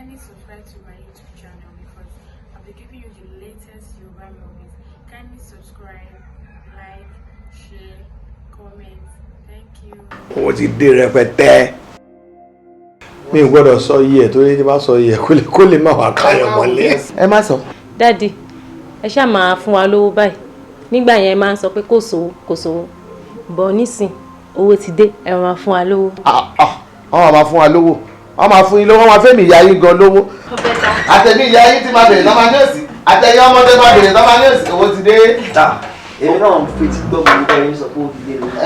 Kindly subscribe to my YouTube channel because I'll be giving you the latest Yoruba movies. Kindly subscribe, like, share, comment. Thank you. Owó ti dé rẹpẹtẹ. Mi ò gbọ́dọ̀ sọ iye ẹ̀, torí tí bá sọ iye ẹ̀, kó lè má wàá káyọ̀ mọ́lé. Ẹ má sọ. Daddy, ẹ ṣáà máa fún wa lówó báyìí. Nígbà yẹn, máa ń sọ pé kò sówó, kò sówó bọ̀. Nísìn, owó ti dé, ẹ máa fún wa lówó. Wọ́n máa fún wa lówó, wọ́n máa fún yín lówó, wọ́n máa fẹ́mi ìyá yín gan lówó. Àtẹ̀mí ìyá yín ti máa bèrè tán máa ní òsì, àtẹ̀yìn ọmọdé máa bèrè tán máa ní òsì, owó ti dé. Èmi náà ń fetí gbọ́ gbogbo bẹ́ẹ̀ ń sọ pé owó ti dé lórí.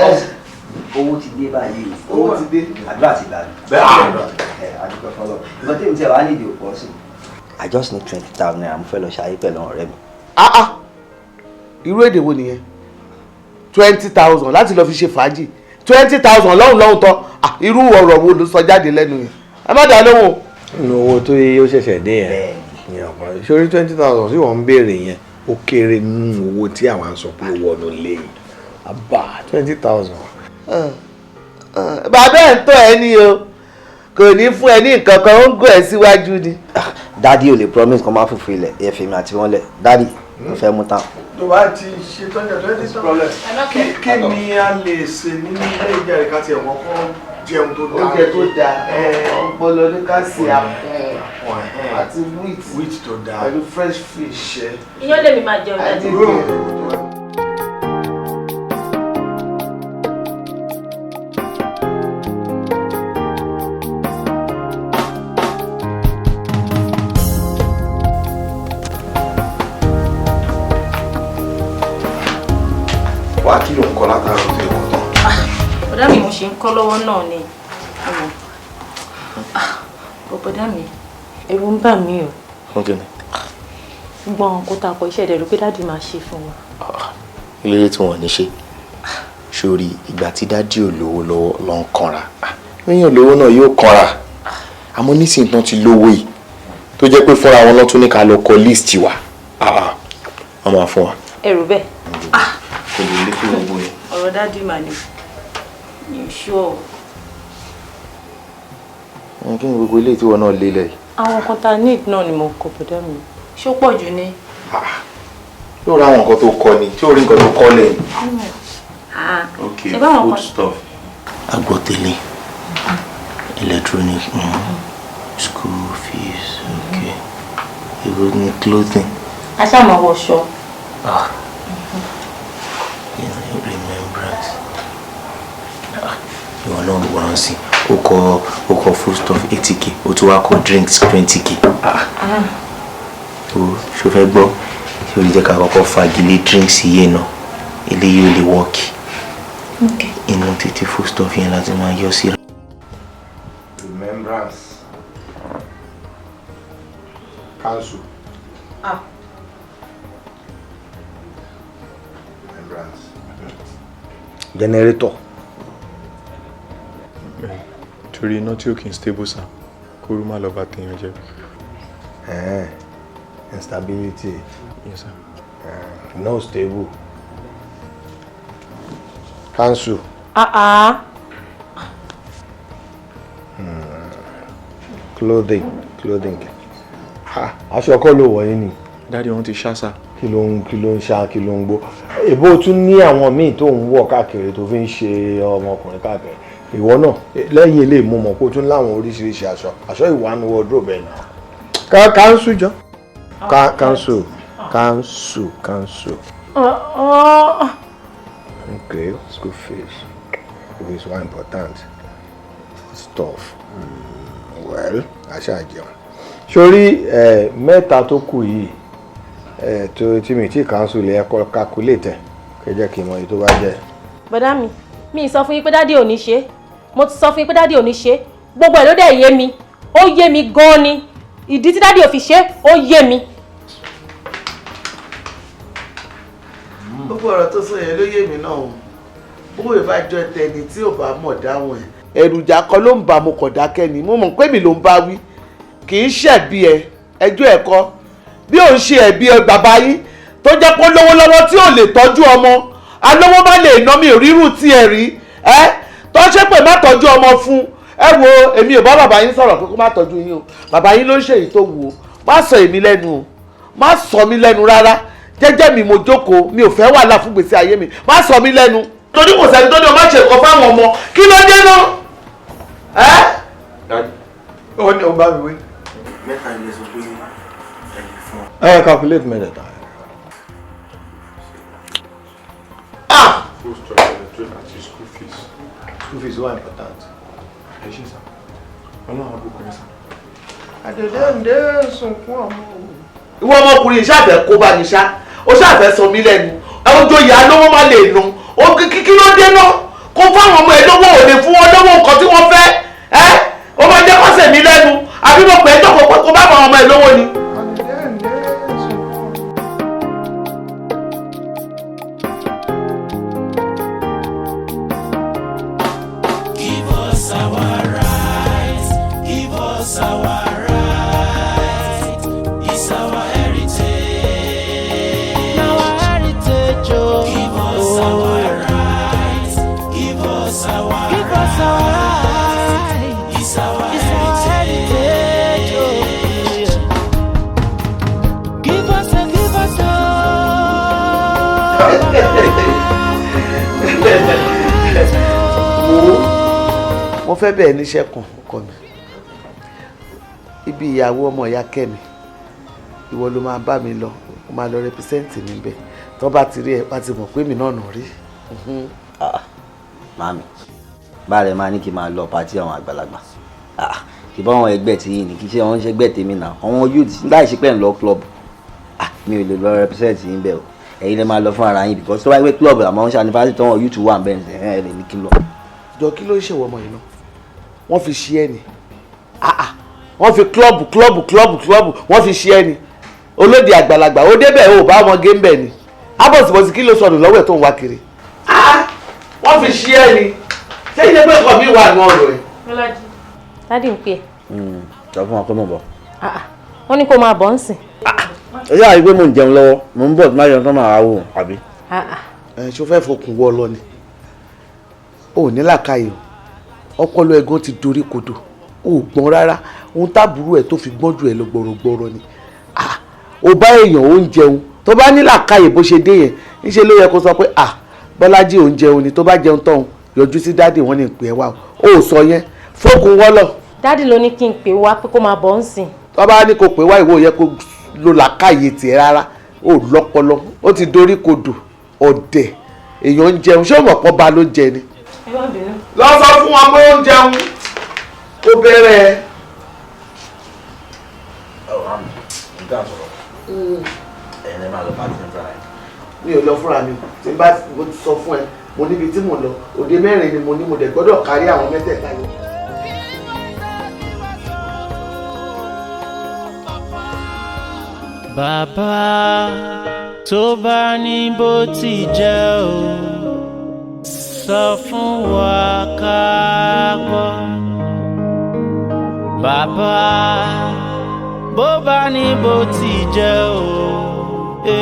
Owó ti dé báyìí. Owó ti dé. Àdúrà ti gbà mí. Bẹ́ẹ̀. Ẹ àdúgbò fọlọ nǹkan tí èmi tiẹ̀ wá nídìí ò pọ̀ sí. I just need ₦20,000. Mo fẹ́ lọ ṣayé pẹ̀lú ọ̀rẹ́ mi. Ah ah, irú èdè wo nìyẹn? 20,000 láti lọ fi ṣe fàájì? 20,000 lọ́hùn lọ́hùn tán. Ah, irú ọ̀rọ̀ wo ló sọ jáde lẹ́nu yẹn? Ẹ má dá lóhùn o. Nínú owó tó yẹ ó ṣẹ̀ṣẹ̀ dé yẹn ní ọ̀pọ̀ sórí 20,000 tí wọ́n ń béèrè yẹn, ó kéré nínú owó tí àwọn sọ pé ó wọnú lé yìí. Àbá 20,000. Bàbá ẹ̀ ń tọ́ ẹ ní o, kò ní fún ẹ ní nǹkan kan, ó ń gùn ẹ síwájú ni. Daddy ò lè promise kan máa fòfin ilẹ̀ ẹ fi mi àti wọn lẹ̀. Daddy, mo fẹ́ mú tán. Tó bá ti ṣe tọ́jà 20,000, kí ni a lè ṣe nínú ilé ìjà rẹ̀ ká tiẹ̀ wọ́n kọ́ jẹun tó dáa? Oúnjẹ tó dáa, ọpọlọ ní ká ṣe àpọ̀n àti wheat. Wheat tó dáa. Pẹ̀lú fresh fish. Iyán lèmi máa jẹun, daddy. Àti Wá, kí ló ń kọ́ látàárọ̀ tó ìwọ̀n tán? Bọ̀dá mi, mo ṣe ń kọ́ lọ́wọ́ náà ni. Bọ̀dá mi, ẹ̀rù ń bà mí o. Fún kí ni? Gbogbo àwọn kó tá a kọ iṣẹ́ ìdẹ̀rù pé daddy máa ṣe fún wa. Eléré tí wọn ò ní ṣe sórí ìgbà tí daddy ò lówó lọ́wọ́ ló ń kanra. Lẹ́yìn olówó náà yóò kanra, àmọ́ nísìnyí tán ti lówó yìí, tó jẹ́ pé fúnra wọn lọ́tún ní ká lọ kọ list wa, wọ́n máa fún wa. Ẹ̀rù bẹ́ẹ̀. Kò lè lé fún gbogbo yẹn. Ọ̀rọ̀ daddy mà ni mi ò ṣú ọ. Kí ni gbogbo ilé tí wọn náà lé lẹ̀ yìí? Àwọn nǹkan tá a need náà ni mo kọ, bọ̀dá mi. Ṣó pọ̀ jù ni? Yóò ra àwọn nǹkan tó kọ ni tí ò rí nǹkan tó kọ lẹ̀. Ok. Ṣe báwọn kan. Foodstuff, agbọ́tẹ̀lé, electronic, school fees, ok, èwo ni clothing? A ṣáà máa wọṣọ. Ah, remembrance. Ah, ìwọ náà wọ́n sí ó kọ foodstuff 80K, ó tún wá kọ drinks 20K. Ah, ó ṣó fẹ́ gbọ́? Ṣé o lè jẹ́ ká kọ́kọ́ fagilé drinks yé náà? Eléyìí ò lè wọ́ọ̀kì inú títí foodstuff yẹn láti máa yọ sí. Remembrance, cancel. Ah. Remembrance, generator. Torí iná tí ó kì í stable sir, kóru má lọ bá tèèyàn jẹ́. Instability. Yes sir. No stable, cancel. Ah ah. Clothing, clothing. Ah, aṣọ kọ́ ló wọ̀ yín ni? Daddy, wọ́n ti ṣá sir. Kí ló ń ṣá? Kí ló ń gbó? Ìbò tún ní àwọn míì tó ń wọ̀ káàkiri, tó fi ń ṣe ọmọkùnrin káàkiri. Ìwọ náà lẹ́yìn ilé ìmú mọ̀ kó tún láwọn oríṣiríṣi aṣọ, aṣọ ìwánu wardrobe ẹ̀ náà. Cancel jọ, cancel, cancel, cancel. Okay, school fees, school fees were important stuff. Well, àṣà jẹun sórí ẹ mẹ́ta tó kù yìí ẹ tó tí mi tí cancel ẹ kọ calculate ẹ kẹ jẹ́ kí n mọ èyí tó bá jẹ́. Bọ̀dá mi, mi sọ fún yín pé daddy ò ní ṣe. Mo ti sọ fún yín pé daddy ò ní ṣe. Gbogbo ẹ̀ ló dẹ̀ yé mi, ó yé mi gan-an ni. Ìdí tí daddy ò fi ṣe, ó yé mi. Gbogbo ọ̀rọ̀ tó sọ yẹn ló yé mi náà o. Bówó ìbájọ́ tẹni tí ò bá mọ̀ dáhùn ẹ̀, èròjà kan ló ń bá mo kọ̀ dákẹ́ ni. Mo mọ̀ pé mi ló ń bá wí, kì í ṣẹ̀bi ẹ, ẹjọ́ ẹ̀ kọ́. Bí òun ṣe ẹ̀bi ẹ, bàbá yín tó jẹ́ pé ó lówó lọ́wọ́ tí ò lè tọ́jú ọmọ, alówó má lè ná mi ò rírù tí ẹ rí ẹ tó ṣe pé má tọ́jú ọmọ fún. Ẹ wo, èmi ò bá bàbá yín sọ̀rọ̀ pé kó má tọ́jú yín o. Bàbá yín ló ń ṣe èyí tó wù o. Má sọ èmi lẹ́nu o, má sọ mí lẹ́nu rárá. Jẹ́jẹ́ mi mo jókòó, mi ò fẹ́ wàhálà fún gbèsè ayé mi. Má sọ mí lẹ́nu, torí kò sẹ́ni tó ní o má ṣe nǹkan fáwọn ọmọ. Kí ló dé náà? Ẹ́ Ó ní o bá mi wí. Mẹ́ta ilé sọ pé ẹ lè fún ọ. Ẹ calculate mẹ́tẹ̀ẹ̀ta. Food stuff, electric àti school fees. School fees wà important. Ẹ ṣé sir, Ọlọ́run àbùkù yín sir. Àdèdè sunkún ọmọ. Ìwọ ọmọkùnrin yìí ṣàfẹ́ kó bá mi ṣá, ó ṣàfẹ́ sọ mí lẹ́nu. Ọjọ́ ìyá lówó má lè nu ó. Kí ló dé náà? Kó fáwọn ọmọ ẹ lówó, ò lè fún wọn lówó nǹkan tí wọ́n fẹ́. Ẹ́ ó máa jẹ́ kọ́sẹ̀ mi lẹ́nu, àbí mo pè é jókòó pé kó bá àwọn ọmọ ẹ lówó ni. Give us our right, give us our right. It's our heritage. Our heritage, oh. Give us our right, give us our give us our right. It's our heritage, oh. Give us a, give us a. Wo, mo fẹ́ bẹ̀ẹ́ níṣẹ́ kan, ọkọ mi. Ibi ìyàwó ọmọ ìyá Kẹ́mi, ìwọ ló máa bá mi lọ. Ó máa lọ represent mi bẹ́ẹ̀. Tó bá ti rí ẹ, bá ti mọ̀ pé mi náà nà rí. Màmí, báàrẹ̀ máa ní kí n máa lọ party àwọn àgbàlagbà? Ìbọn àwọn ẹgbẹ́ tí yìí ni, kì í ṣe àwọn ẹgbẹ́ tèmi náà, àwọn youth láì ṣe pé ń lọ club. Mi ò lè lọ represent yín bẹ́ẹ̀ o. Ẹ̀yin lè máa lọ fún ara yín, because tó bá yẹ pé club àmọ́ ń ṣe anniversary tí wọ́n youth wà ń bẹ́ẹ̀ ní ẹ̀ lè ní kí n lọ. Jọ, kí ló ń ṣèwọ ọmọ yìí náà? Wọ́n fi ṣe ẹ́ ni? Wọ́n fi club club club club, wọ́n fi ṣe ẹ́ ni? Olóde àgbàlagbà ó débẹ̀, ó bá ọmọ géńbẹ̀ ni. Abọ̀sibọ̀sì, kí ló sọnù lọ́wọ́ ẹ̀ tó ń wá kiri? Wọ́n fi ṣe ẹ́ ni? Ṣé ilé pé nǹkan mi wà ní ọ̀rọ̀ ẹ̀? Daddy ń pè é. Sọ fún wọn pé mo bọ̀. Wọ́n ní kó máa bọ̀ ń sìn. Ó yà wípé mò ń jẹun lọ́wọ́, mò ń bọ̀, tí má jẹun tán máa wò àbí. Ẹ ṣó fẹ́ fokùn wọ lọ ni? Ò ní làákàyè o. Ọpọlọ ẹ̀gán ti dorí kodò, ò gbọ́n rárá. Ohun táàbùrú ẹ̀ tó fi gbọ́n jù ẹ lọ gbọ̀rọ̀gbọ̀rọ̀ ni. Ó bá èèyàn ó ń jẹun. Tó bá ní làákàyè, bó ṣe dé yẹn, níṣẹ́ ló yẹ kó sọ pé, "À, Bọ́lájí ò ń jẹun ni." Tó bá jẹun tán, yọjú sí daddy, wọn ní ìpè ẹ wá o. Ò sọ yẹn, fókun wọ́lọ̀. Daddy ló ní kí n pè wá pé kó máa bọ̀ ń sìn. Tó bá ní kó pè wá, ìwọ yẹ kó lo làákàyè tiẹ̀ rárá. Ó lọ́pọlọ, ó ti dorí kodò. Ọ̀dẹ̀, èèyàn ń jẹun, ṣé o mọ̀ pọ́ ba ló ń jẹ ni? Ẹ má bínú. Lọ sọ fún wọn pé ó ń jẹun, kó bẹ̀rẹ̀. Ẹ̀yin lè máa lọ party nípa ẹ̀. Mi ò lọ fúnra mi. Tí n bá mo ti sọ fún ẹ, mo níbi tí mo lọ. Òde mẹ́rin ni mo ní, mo dẹ̀ gbọ́dọ̀ kárí àwọn mẹ́tẹ̀ẹ̀ta yẹn. Bàbá, tó bá ní bó ti jẹ́ o, sọ fún wa ká gbọ́. Bàbá, bó bá ní bó ti jẹ́ o,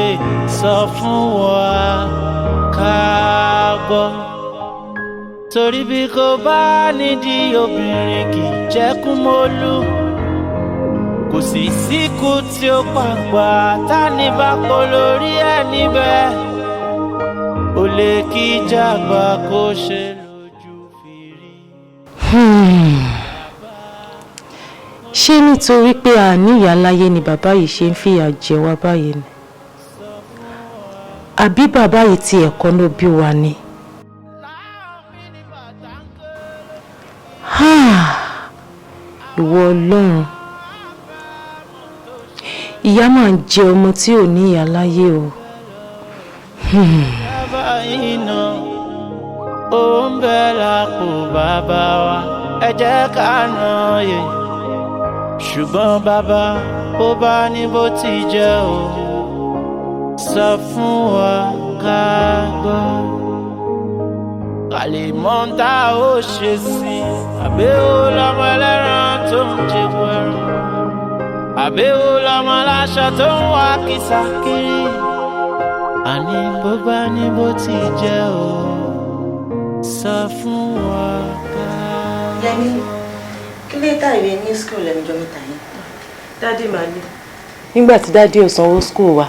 sọ fún wa ká gbọ́. Torí bí kò bá nídìí, obìnrin kì í jẹ́ Kúmólú. Kò sì síkú tí ó pàgbà tání bá kó lórí ẹ̀ níbẹ̀. Ó lè kí jàgbá kó ṣe lójú fìrí. Ṣé nítorí pé a ní ìyá láyé ni bàbá yìí ṣe ń fìyà jẹ wá báyìí ni? Àbí bàbá yìí ti ẹ̀kọ́ ló bí wa ni? Ìwọ Ọlọ́run, ìyá máa ń jẹ ọmọ tí ò ní ìyá láyé o. Bàbá iná ó ń bẹ lápò bàbá wa, ẹ jẹ́ ká nà yè. Ṣùgbọ́n bàbá, bó bá ní bó ti jẹ́ o, sọ fún wa ká gbọ́. Ká lè mọ ohun tá ó ṣe sí. Àbẹ́wò lọmọ ẹlẹ́ran tó ń jẹ̀bù ẹran? Àbẹ́wò lọmọ aláṣọ tó ń wá kìsà kiri? Àní bó bá ní bó ti jẹ́ o, sọ fún wa ká. Yẹmi. Ló tàìwé ní school lẹ́nu ọjọ́ mẹ́ta yìí? Daddy mà ní. Nígbà tí daddy ò sanwó school wa,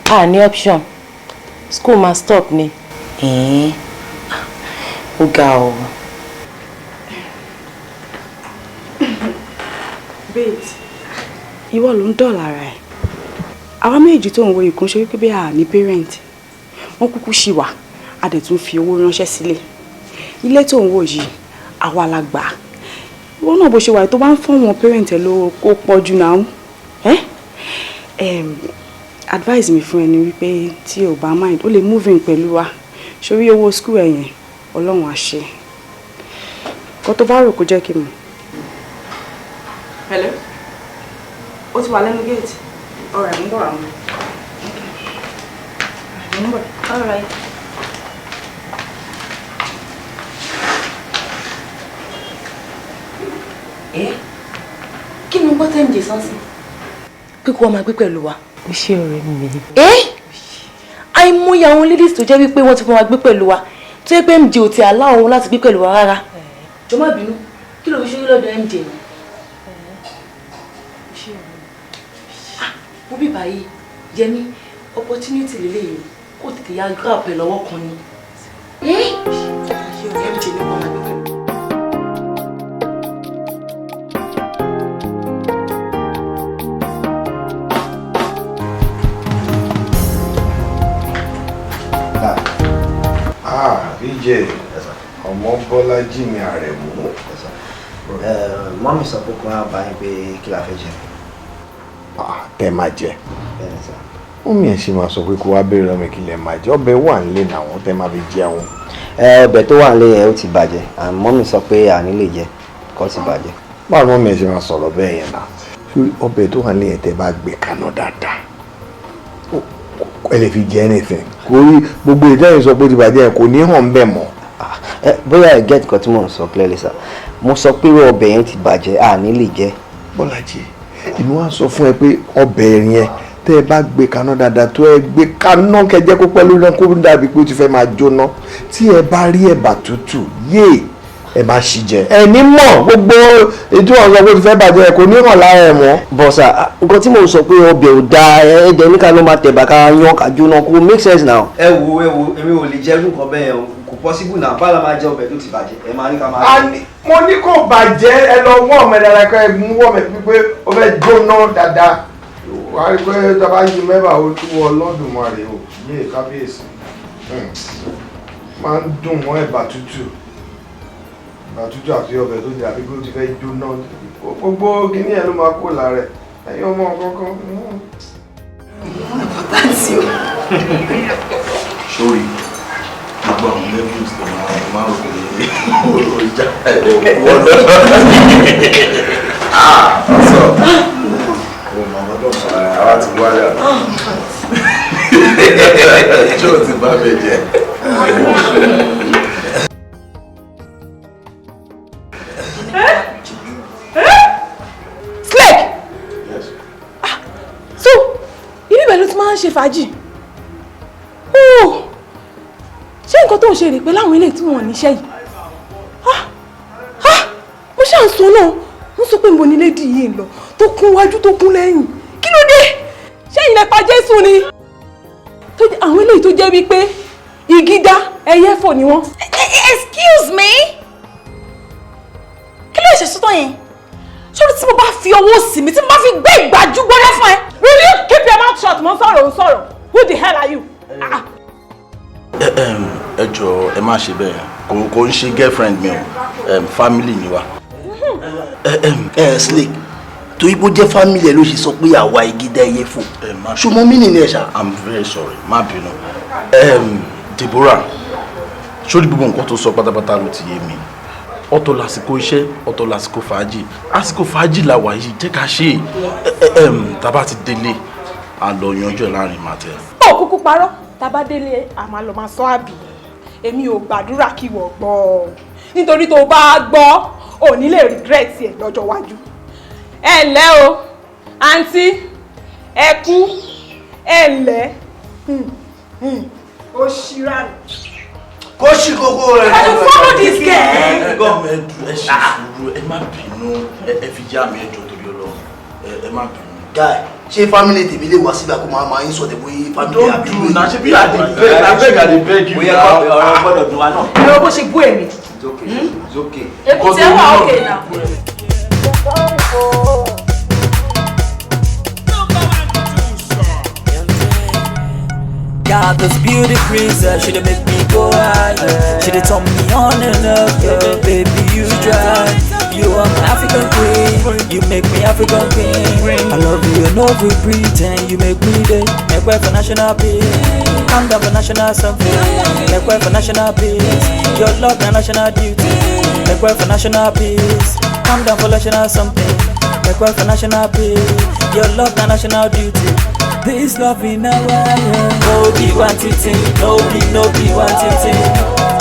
a ní option, school máa stop ni. Ẹ̀ẹ́n, ó ga ọ. Babes, ìwọ ló ń dọ̀là ara ẹ̀. Àwa méjì tó ń wo ìkún ṣe wípé bí a ní parent, wọ́n kúkú ṣì wà, a dẹ̀ tún fi owó ránṣẹ́ sílé. Ilé tó ń wò yìí, àwa la gbà á. Ìwọ náà bó ṣe wà, tó bá ń fún wọn parent ẹ lówó, kó pọ̀ jù náà. Ẹ́ advice mi fún ẹ ni wípé tí o bá mind, o lè move in pẹ̀lú wa. Sórí owó school ẹ̀ yẹn, Ọlọ́run á ṣe. Kó tó bá rò, kó jẹ́ kí n mọ̀. Hello? Ó ti wà lẹ́nu gate. Alright, mo ń bọ̀ àwọn. Mo ń bọ̀. Alright. Ẹ kí ni mo gbọ́ tẹ́ ń jẹ sọ́nsìn? Pé kó wọ́n máa gbé pẹ̀lú wa. Ó ṣe, ọ̀rẹ́ mi. Ẹ́, àìmọye àwọn ladies tó jẹ́ wípé wọ́n ti fún wa gbé pẹ̀lú wa, tó yẹ pé MJ ò ti allow wọn láti gbé pẹ̀lú wa rárá. Jọ̀ọ́, má bínú, kí ló fi ṣe lọ́dọ̀ MJ ni? Ah, mo bí báyìí, Yẹmi, opportunity lélẹ́yìí, kó tètè ya grab ẹ̀ lọ́wọ́ kan ni. MJ ní kó máa gbé pẹ̀lú. Ah, BJ, ọmọ Bọ́lájí mi, Àrẹ̀mú. Mummy sọ pé kí wọ́n á bá yín pé kí la fẹ́ jẹ. Ah, tẹ́ máa jẹ. Bẹ́ẹ̀ni sir. Mummy ẹ̀ ṣe máa sọ pé kó wá béèrè lọ́mọ kí lẹ máa jẹ. Ọbẹ̀ wà nílé náà tẹ́ máa fi jẹun. Ẹ ọbẹ̀ tó wà nílé yẹn, ó ti bàjẹ́, and mummy sọ pé àní lè jẹ kó ti bàjẹ́. Báwo ni mummy ẹ̀ ṣe máa sọ̀rọ̀ bẹ́ẹ̀ yẹn náà? Sórí ọbẹ̀ tó wà nílé yẹn, tẹ́ bá gbé kaná dáadáa, ẹ lè fi jẹ anything. Kò rí gbogbo ìtẹ́yìn sọ pé ó ti bàjẹ́ yẹn, kò ní hàn bẹ́ẹ̀ mọ́. Ẹ bóyá ẹ get nǹkan tí mò ń sọ clearly sir. Mo sọ pé ọbẹ̀ yẹn ti bàjẹ́, àní lè jẹ. Bọ́lájí, èmi wá sọ fún ẹ pé ọbẹ̀ yẹn, tẹ́ ẹ bá gbé kaná dáadáa, tó ẹ gbé kaná kẹjẹ kó pẹ́ lórí náà, kó dàbí pé ó ti fẹ́ máa jóná, tí ẹ bá rí ẹ̀bà tútù yéè, ẹ bá ṣì jẹ, ẹ ní mọ̀ gbogbo ètò ọ̀sán pé ó ti fẹ́ bàjẹ́, ẹ kò ní hàn lára ẹ mọ́. But sir, nǹkan tí mò ń sọ pé ọbẹ̀ ò dáa, ẹ dẹ̀ ní ká ló máa tẹ̀bà, ká yan, ká jóná, kó make sense now. Ẹ wo, ẹ wo, èmi ò lè jẹ irú nǹkan bẹ́ẹ̀ o, kò possible now. Báwo la máa jẹ ọbẹ̀ tó ti bàjẹ́? Ẹ máa ní ká máa jẹ. Mo ní kò bàjẹ́. Ẹ lọ wọ́ ọmọ ẹ dáadáa, kọ́ ẹ mú wọ́ ọmọ ẹ pípé ó fẹ́ jóná dáadáa. Wàá rí pé tá a bá yí mẹ́bàá, olúwo Ọlọ́dùmarè o, yé kábíyèsí, máa ń dùn mọ́ ẹ̀bà tútù, ẹ̀bà tútù àti ọbẹ̀ tó di àbí pé ó ti fẹ́ jóná, gbogbo kíní ẹ̀ ló máa kó lára ẹ̀. Ẹ̀yin ọmọ kankan. Sórí gbogbo àwọn levels tó máa rò pé ó já ẹ̀ wọ́n lọ. Ah, sọ o mọ ọmọ tó ń sọ, àwa ti wálé àná. Ṣé o ti bá mi jẹ? Slake! Ah, so ibi ìbẹ̀ ló ti máa ń ṣe fàájì. Oh, ṣé nǹkan tó ń ṣe rè pé láwọn ilé tí wọ́n níṣẹ́ yìí? Ah, ah, mo ṣáà ń sọ náà, mo sọ pé mo ní lady yìí ń lọ tó kún wájú, tó kún lẹ́yìn. Kí ló dé? Ṣé ìyẹn pa Jésù ni? Àwọn eléyìí tó jẹ́ wípé igi dá ẹyẹ fò ni wọ́n. Excuse me, kí ló ṣe sọ́tọ̀ yẹn? Sórí tí mo bá fi ọwọ́ sí mi, tí mo bá fi gbé ìgbájú gbọ́dọ̀ fún ẹ. Will you keep your mouth shut? Mo ń sọ̀rọ̀, ń sọ̀rọ̀. Who the hell are you? Ah. Ẹ jọ̀ọ́, ẹ má ṣe bẹ́ẹ̀. Kò ń ṣe girlfriend mi o, family ni wa. Ẹ Slake, torí pé ó jẹ́ family ẹ ló ṣe sọ pé àwa igi dá ẹyẹ fò. Ṣùgbọ́n mí nìyẹn ṣá. I'm very sorry, má bínú. Deborah, sórí gbogbo nǹkan tó sọ pátápátá ló ti yé mi. Ọ̀tọ̀ lásìkò iṣẹ́, ọ̀tọ̀ lásìkò fàájì. Àsìkò fàájì la wà yìí, jẹ́ ká ṣe é. Tá bá ti délé, a lọ yanjú ẹ̀ láàrin màtẹ́. Ó kúkú parọ́. Tá bá délé, a máa lọ máa sọ àbí. Èmi ò gbàdúrà kí wọ́n gbọ́ ọ, nítorí tó bá gbọ́, ò ní lè regret ẹ̀ lọ́jọ́ iwájú. Ẹ ǹlẹ́ o, àǹtí, ẹ kú, ẹ ǹlẹ́. Ó ṣíra nù. Kó ṣì kókó rẹ̀. I dey follow this girl. Ẹ ṣe sùúrù, ẹ má bínú, ẹ fi já mi, ẹjọ́ torí Ọlọ́run, ẹ má bínú. Guy, ṣé family tèmi lè wá síbà kó máa ń sọ tẹ̀ bóyá family àbí Do na ṣe bí I dey beg, I beg, I dey beg you. Bóyá ọ̀rọ̀ gbọ́dọ̀ dùn wa náà. Ẹ wo bó ṣe bú èmi. It's okay. It's okay. Èkúté wà okay now. Got this beauty princess, she done make me go higher. She done turn me on and up, yeah. Baby, you drive. You are my African queen, you make me African king. I love you, no we pretend. You make me day. Make way for national peace. Calm down for national something. Make way for national peace. Your love na national duty. Make way for national peace. Calm down for national something. Make way for national peace. Your love na national duty. This love in our no be one thing, no be, no be one thing,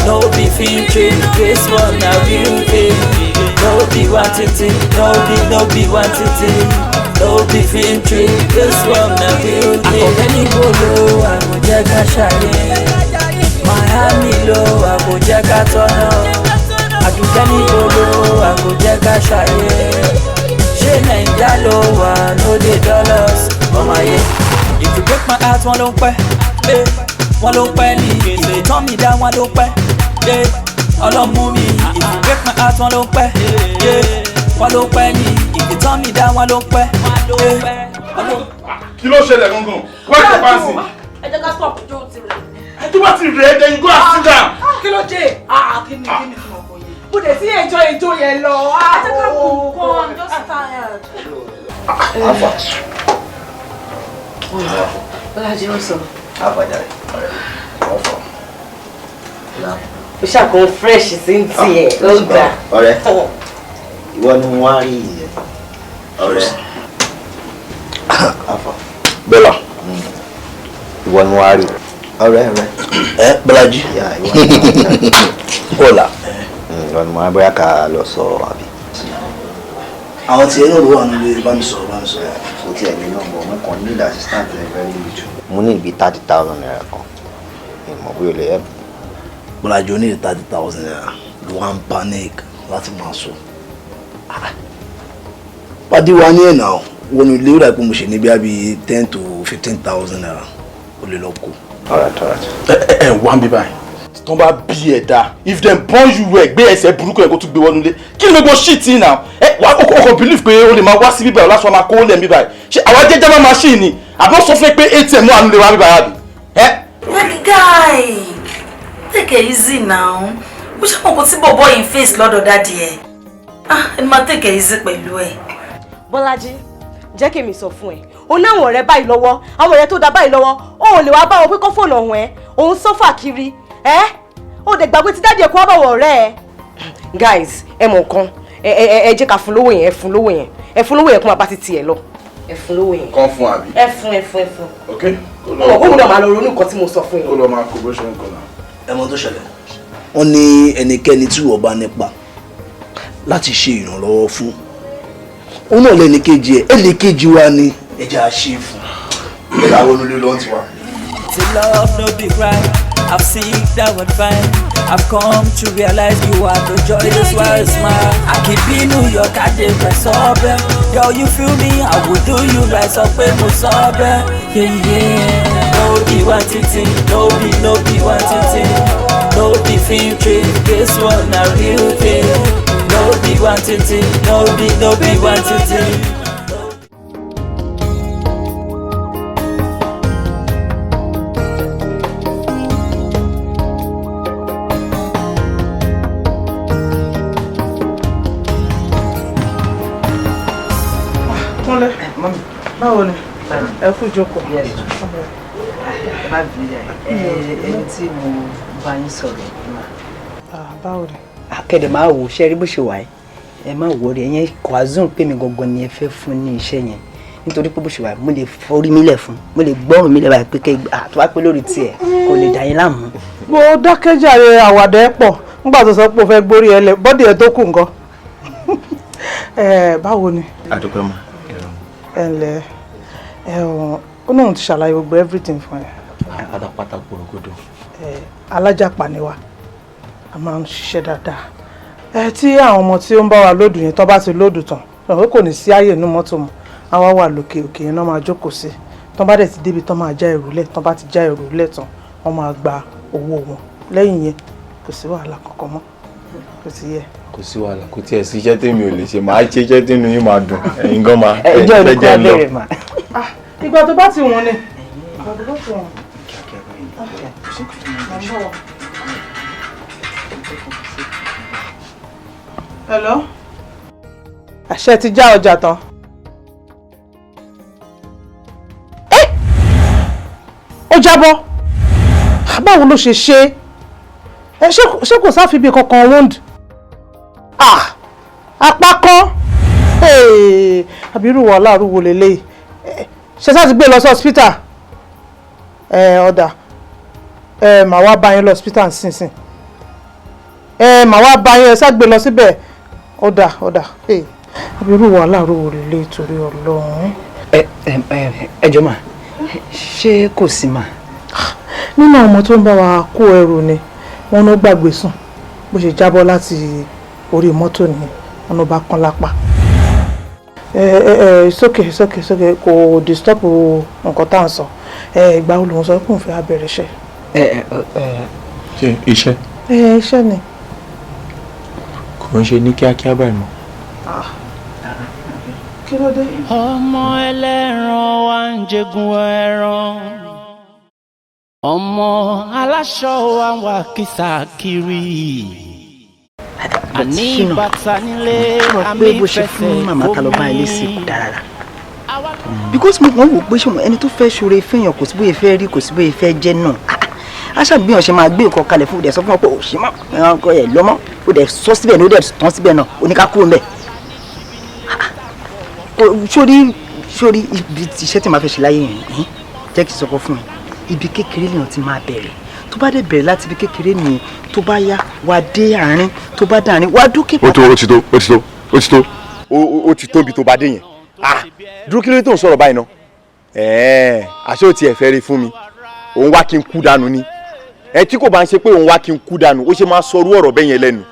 no be filtering. This one na real thing. No be one thing, no be, no be one thing, no be filtering. This one na real thing. Àkọ́kẹ́ ní kolo, àkójẹ́ ká ṣàyẹ̀. Miami lo, àkójẹ́ ká tọ́nà. Àdùkẹ́ ní kolo, àkójẹ́ ká ṣàyẹ̀. Ṣé Nàìjíríà ló wà, no dey dollars, ọmọ ayé. If you break my heart, wọ́n ló ń pẹ́, eh, wọ́n ló ń pẹ́ ní. If you turn me down, wọ́n ló ń pẹ́, eh, ọlọ́mú mi. If you break my heart, wọ́n ló ń pẹ́, eh, wọ́n ló ń pẹ́ ní. If you turn me down, wọ́n ló ń pẹ́, eh, wọ́n ló ń pẹ́. Kí ló ṣẹlẹ̀ gangan? Why you passing? Ẹ jẹ́ ká stop jó ti rẹ̀. Ẹ tó bá ti rẹ̀ then you go and sit down. Kí ló dé? Kí ni kí ni tí mo kọ yẹn? Mo dẹ̀ sí ẹjọ́ ìjó yẹn lọ. Ẹ jẹ́ ká mú nǹkan, I'm just tired. Alpha. Bọ́lájí ó sọ. Alpha jàre. Alpha. Ó ṣàkóso fresh sí ń tiẹ̀ ló gbà. Ọ̀rẹ́, ìwọ ni wọ́n á rí ìyẹn. Ọ̀rẹ́. Alpha. Bella. Ìwọ ni wọ́n á rí. Ọ̀rẹ́ ọ̀rẹ́. Ẹ Bọ́lájí. Bọ́lá. Ìwọ ni wọ́n á bóyá ká lọ sọ àbí. Àwọn tiẹ̀ náà ló wà nílé bá mi sọ̀rọ̀ bá mi sọ̀rọ̀. Kò tiẹ̀ ní nọ́mbà, mo kàn need assistant very little. Mo ní ibi 30,000 naira kan. Ìmọ̀ bóyá o lè help. Bọ́lájí o ní 30,000 naira ló wá ń panic láti máa sọ. Pàdé wa ní ẹ̀nà wọnú ilé ìrà pé mo ṣe ní bí i 10,000 to 15,000 naira o lè lọ kó. Alright, alright. Ẹ ẹ wá ń bí báyìí. Tọ́ bá bí ẹ dáa, if dem born you well, gbé ẹsẹ̀ burúkú ẹ̀ kó tún gbé wọnú ilé. Kí ni gbogbo shit yìí náà? Ẹ wà ó kò believe pé o lè máa wá sí bíbáyìí lásán máa kó lẹ̀ ń bíbáyìí. Ṣé àwa jẹ́jẹ́ máa machine ni? Àbí wọ́n sọ fún ẹ pé ATM wà nílé wa bíbáyìí àbí? Ẹ. Guy, take it easy now. Ó ṣe mọ̀ kó tí bọ̀bọ̀ yìí face lọ́dọ̀ daddy ẹ̀. Ah, ẹni máa take it easy pẹ̀lú ẹ̀. Bọ́lájí, jẹ́ kí èmi sọ fún ẹ, o ní àwọn ọ̀rẹ́ báyìí lọ́wọ́, àwọn ọ̀rẹ́ tó da báyìí lọ́wọ́, o ò lè wá bá wọn pé kó fóònù ọ̀hún ẹ, òun sọ́fà kiri ẹ, o dẹ̀ gbàgbé tí daddy ẹ̀ kó wá bá wọn ọ̀rẹ́ ẹ. Guys, ẹ mọ̀ nǹkan, ẹ ẹ ẹ jẹ́ ká fún lówó yẹn, ẹ fún lówó yẹn, ẹ fún lówó yẹn kó máa bá ti tiẹ̀ lọ, ẹ fún lówó yẹn. Kàn fún àbí. Ẹ fún, ẹ fún, ẹ fún. Ok. Mo mọ̀ kóun náà máa lọ ronú nǹkan tí mo sọ fún yín. Kó lọ máa kó bó ṣe ń kọ náà. Ẹ mọ tó ṣẹlẹ̀. Wọ́n ní ẹnikẹ́ni tí wọ́n bá nípa láti ṣe ìrànlọ́wọ́ fún. Òun náà lẹ́nìkejì ẹ̀, ẹnìkejì wa ni. Ẹ jẹ́ àṣe fún. Ẹ làwọn olólè lọ́n ti wá. To love no be crime. I've seen that one fine. I've come to realize you are the joy, this why I smile. I keep in New York, I did press up. Yo, you feel me? I will do you right, so pay mo sub. Yeah, yeah. No be one thing, no be, no be one thing. No be filtering, this one a real thing. No be one thing, no be, no be one thing. Kúnlẹ̀, báwo ni? Ẹ kú jókòó. Ẹ má bínú jàre, ẹni tí mo bá yín sọ̀rọ̀ ẹ má. Báwo ni? Akẹ́dẹ̀ máa wò ṣe rí bó ṣe wà ẹ́, ẹ má wọrí, ẹ̀yẹn kò azùn pé mi gangan ni ẹ fẹ́ fún ní iṣẹ́ yẹn, nítorí pé bó ṣe wà mo lè forí mi lẹ̀ fún, mo lè gbọ́rùn mi lẹ̀ báyìí pé kẹ́ àtúwá pé lórí tiẹ̀ kò lè dà yín láàmú. Mo dákẹ́jàre, àwàdà ẹ̀ pọ̀ nígbà tó sọ pé o fẹ́ gbórí ẹ lẹ̀ bọ́dì ẹ tó kù nǹkan. Báwo ni? Àdúpẹ́ mọ́. Ẹ ǹlẹ́ ẹ, ó náà ti ṣàlàyé gbogbo everything fún ẹ. Pátápátá porogodo. Alájàpá ni wa. A máa ń ṣiṣẹ́ dáadáa. Ẹ tí àwọn ọmọ tí ó ń bá wa load yẹn, tó bá ti load tán, lọ́wọ́ kò ní sí ààyè inú mọ́tò mọ́. Àwa wà lókè òkè yẹn náà máa jókòó sí. Tán bá dẹ̀ ti débi tán máa já ẹrù lẹ̀, tán bá ti já ẹrù lẹ̀ tán, wọ́n máa gba owó wọn. Lẹ́yìn yẹn, kò sí wàhálà kankan mọ́. Kò sí yẹ. Kò sí wàhálà, kò tiẹ̀ sí iṣẹ́ tèmi ò lè ṣe. Màá ṣe iṣẹ́ tínú yín máa dùn, ẹ̀yin gan máa Ẹ jẹ́ ẹ olùkọ́ jẹ́ ń lọ. abẹ́rẹ́ mà. Ìgbà tó bá ti wọ̀n ni. Ìgbà tó bá ti wọ̀n. Hello? Àṣẹ ti já ọjà tán. Ẹ́! Ó jábọ́. Báwo ló ṣe ṣe? Ẹ ṣé kò sáfibí kankan wound? Ah! Apá kan. Àbí irú wàhálà arúgbó lélẹ́yìí. Ṣé sá ti gbé lọ sí hospital? Ẹ ọ̀dà. Ẹ màá wá bá yín lọ hospital nísinsìnyí. Ẹ màá wá bá yín, ẹ sá gbé lọ síbẹ̀. Ọ̀dà ọ̀dà. Àbí irú wàhálà arúgbó lélẹ́yìí torí Ọlọ́run. Ẹ ẹ ẹ jọ̀ọ́ mà, ṣé kò sí mà? Nínú àwọn ọmọ tó ń bá wa kó ẹrù ni wọ́n ló gbàgbé sùn, bó ṣe jábọ́ láti orí mọ́tò nìyẹn, wọ́n ló bá kán lápá. Ẹ ẹ ẹ it's okay, it's okay, it's okay, kò disturb nǹkan tá à ń sọ. Ẹ ìgbà wo lòun sọ pé òun fẹ́ bẹ̀rẹ̀ iṣẹ́? Ẹ ẹ ẹ. Ṣé iṣẹ́? Ẹ iṣẹ́ ni. Kò ń ṣe ní kíákíá báyìí mọ́. Kí ló dé? Ọmọ ẹlẹ́ran wa ń jẹgun ẹran, ọmọ aláṣọ wa ń wá kìsà kiri. Àní bàtà nílé Mo rò àmì pé bó ṣe fún fẹsẹ̀ màmá ta lọ bá ilé sí kó kò dára rárá, because mo kàn wò pé ṣé ẹni tó fẹ́ ṣoore fẹ́yàn, kò sí bóyá fẹ́ rí, kò sí bóyá fẹ́ jẹ́ náà. A ṣàgbéyàn ṣe máa gbé nǹkan kalẹ̀ fún, ó dẹ̀ sọ fún wọn pé ò ṣe mọ́ ẹranko ẹ̀ lọ́mọ́, ó dẹ̀ sọ síbẹ̀ ní, ó dẹ̀ tán síbẹ̀ náà, oníkákúrò ńbẹ̀. Sórí sórí ibi iṣẹ́ tí màá fẹ́ ṣe láyé yẹn, jẹ́ kí n sọkọ fún ẹ, ibi kékeré lèèyàn ti máa bẹ̀rẹ̀. Tó bá dẹ̀ bẹ̀rẹ̀ láti ibi kékeré nìyẹn, tó bá yá, wà dé àárín, tó bá dé àárín, wà dókè. Ó tó, ó ti tó, ó ti tó, ó ti tó, ó ti tóbi tó bá dé yẹn. Ah, dúró, kí ló dé tó ń sọ̀rọ̀ báyìí náà? Ẹ̀ẹ́n, àṣé ò tiẹ̀ fẹ́ rí fún mi? Òun wá kí n kú dànù ni. Ẹ tí kò bá ń ṣe pé òun wá kí n kú dànù, ó ṣe máa sọrú ọ̀rọ̀ bẹ́ẹ̀ yẹn lẹ́nu?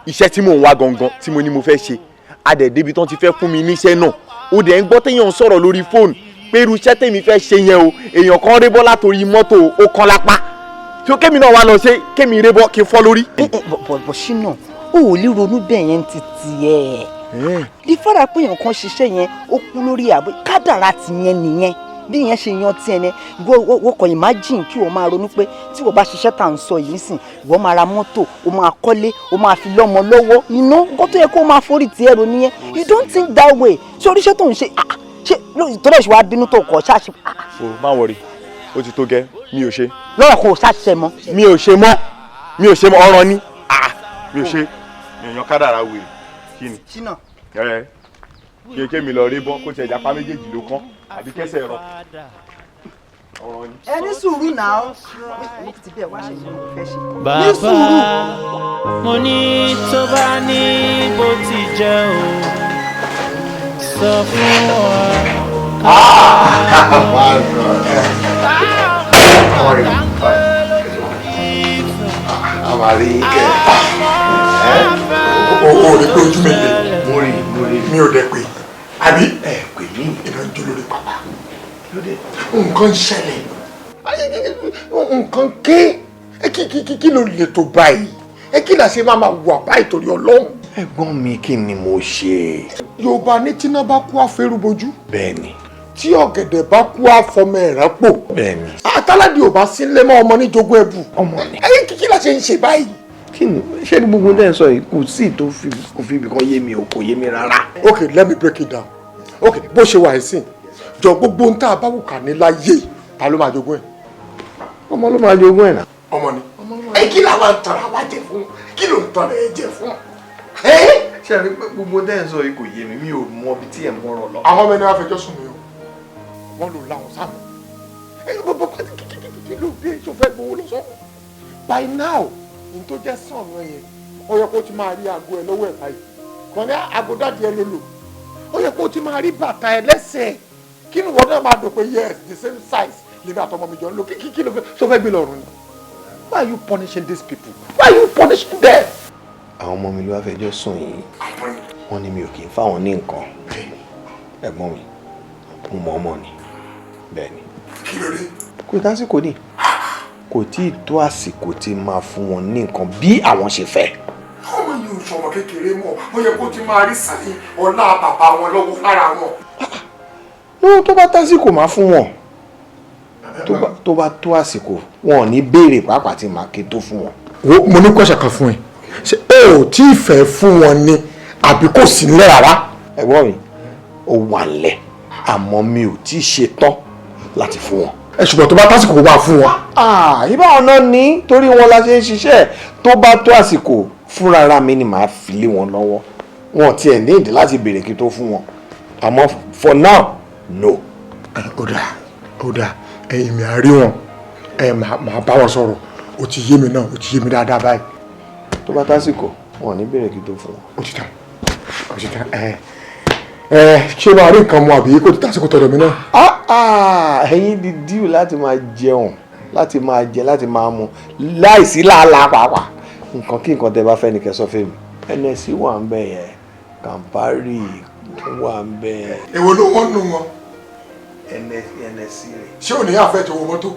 Iṣẹ́ tí mò ń wá gangan tí mo ní mo fẹ́ ṣe, adẹ̀débi tán ti fẹ́ fún mi níṣẹ́ náà, ó dẹ̀ ń gbọ́ téèyàn ń sọ̀rọ̀ lórí fóònù pé irú iṣẹ́ tèmi fẹ́ ṣe yẹn o, èèyàn kan rébọ́ látòrí mọ́tò, ó kán lápá. Tí ó kémi náà wá lọ ṣe, kémi rébọ́ kí n fọ́ lórí. Bọ̀ ṣínà, o ò lè ronú bẹ́ẹ̀ yẹn ti tiẹ̀ di fara pé èèyàn kan ṣiṣẹ́ yẹn, ó kú lórí àbọ̀ kádàrá ti yẹn nìyẹn. Bí yẹn ṣe yan tiẹ̀ ni wọ́n kàn imagine kí wọ́n máa ronú pé tí wọ́n bá ṣiṣẹ́ tá à ń sọ yìí sìn, wọ́n máa ra mọ́tò, ó máa kọ́lé, ó máa fi lọ́mọ lọ́wọ́ iná. Nǹkan tó yẹ kó máa forí tiẹ̀ ro nìyẹn. You don't think that way. Ṣé oríṣẹ́ tó ń ṣe, ṣé tó lè ṣe wá bínú tó kọ̀ ṣáṣe? O má worry, ó ti tó gẹ́, mi ò ṣe. Lọ́rọ̀ kò ṣàṣẹ mọ́. Mi ò ṣe mọ́, mi ò ṣe mọ́, ọ̀ràn ni. Mi ò ṣe, mi ò yan kádàrá wèrè kí ni. Ṣínà. Ẹ kí kémi lọ rí bọ́, kó tiẹ̀ jápá méjèèjì ló kán àbí kẹsẹ̀ rọ. Ọ̀ràn ni. Ẹ ní sùúrù náà, mo ti bẹ́ẹ̀ wá ṣe ìṣòro fẹ́ ṣe. Bàbá, mo ní tó bá ní bó ti jẹ́ o, sọ fún wa. Àmàrí kẹ ẹ, O rí pé ojú mi lè. Mo rí, mo rí. Mi ò dẹ̀ pé àbí ẹ pè mí. Iná ń jó lórí pápá, nǹkan ń ṣẹlẹ̀, nǹkan ké. Kí kí kí ló lè tó báyìí? Ẹ kí là ṣe máa máa wà báyìí torí Ọlọ́run? Ẹ̀gbọ́n mi, kí ni mo ṣe? Yorùbá ní tíná bá kú, àfẹrúbojú. Bẹ́ẹ̀ni. Tí ọ̀gẹ̀dẹ̀ bá kú, àfọmọ ẹ̀rẹ́ pò. Bẹ́ẹ̀ni. Àtàládì ò bá sílé mọ́, ọmọ níjogún ẹ̀bù. Ọmọ ni. Ẹ̀yìn kí là ṣe ń ṣe báyìí? Kí ni ṣé ní gbogbo dẹ́n sọ yìí, kò sí tó fi kò fi ibìkan yé mi o, kò yé mi rárá. Okay, let me break it down. Okay, bó ṣe wà ẹ̀sìn jọ, gbogbo ohun tá a bá wù ká ní láyé, ta ló máa jogún ẹ̀? Ọmọ ló máa jogún ẹ̀ náà. Ọmọ ni. Ẹ kí làwọn ń tọrọ àwa jẹ fún? Kí ló ń tọrọ ẹ jẹ fún? Ṣe rí pé gbogbo dẹ́n sọ yìí kò yé mi, mi ò mọ ibi tí ẹ̀ ń mọ̀rọ̀ lọ. Àwọn ọmọ ẹni wàá fẹjọ́ sùn mí o, wọ́n lò láwọn sáàmù. Ẹ bọ́ kí ló dé? Ṣó fẹ́ gbowó lọ sọ́run? By now, ní tó jẹ́ sàn ọ̀nà yẹn, ó yẹ kó ti máa rí aago ẹ lọ́wọ́ ẹ̀ báyìí kàn ní aago daddy ẹ ló lò. Ó yẹ kó ti máa rí bàtà ẹ lẹ́sẹ̀, kí ni wọ́n náà máa dùn pé yes, the same size lèmi àtọmọ mi jọ ń lò. Kí ló fẹ́? Ṣó fẹ́ gbé lọ́rùn ni? Why are you punishing these people? Why are you punishing chasing them. Àwọn ọmọ mi ló wá fẹjọ́ sùn yìí. Wọ́n ní mi ò kì í fáwọn ní nǹkan. Ẹ̀gbọ́n mi, mo mọ̀ ọmọ ni. Bẹ́ẹ̀ ni. Kí ló dé? Kò tásìkò ní. Kò tí ì tó àsìkò tí máa fún wọn ní nǹkan bí àwọn ṣe fẹ́. Ọmọ yìí ò sọmọ kékeré mọ́. Ó yẹ kó ti máa rí sàyìn ọlá bàbá wọn lọ́wọ́ lára wọn. Ní tó bá tásìkò, máa fún wọn. Tó bá tó àsìkò, wọn ò ní béèrè pàápàá tí màá ké tó fún wọn. Wo, mo ní question kan fún ẹ. Ṣé o ò tí ì fẹ́ fún wọn ni, àbí kò sí nílẹ̀ rárá? Ẹ̀gbọ́n mi, ó wà nílẹ̀, àmọ́ mi ò tí ì ṣe tán láti fún wọn. Ẹ ṣùgbọ́n tó bá tásìkò, wà fún wọn. Ìbá ọ̀nà ní torí wọn la ṣe ń ṣiṣẹ́. Tó bá tó àsìkò, fúnra mi ni màá fi lé wọn lọ́wọ́. Wọn tiẹ̀ ní ìdí láti béèrè kí tó fún wọn, àmọ́ for now, no. Ó dáa, ó dáa. Ẹ̀yin mi à rí wọn, ẹ máa bá wọn sọ̀rọ̀. Ó ti yé mi náà, ó ti yé mi dáadáa báyìí. Tó bá tásìkò, wọn ò ní béèrè kí tó fún wọn. Ó ti tán, ó ti tán. Ẹ ẹ ṣé máa rí nǹkan mu, àbí kò ti tásìkò tọ̀dọ̀ mi náà? Ẹ̀yin di díù láti máa jẹun, láti máa jẹ, láti máa mu láìsí làálàá pàápàá. Nǹkan kí nǹkan tẹ bá fẹ́ ni kẹ́ sọ fún mi. NSC wà ń bẹ̀ yẹn, Campari wà ń bẹ̀. Èwo ló wọ́n nù wọn? NSC rẹ̀. Ṣé ò ní àfẹ́ tó wọ mọ́tò,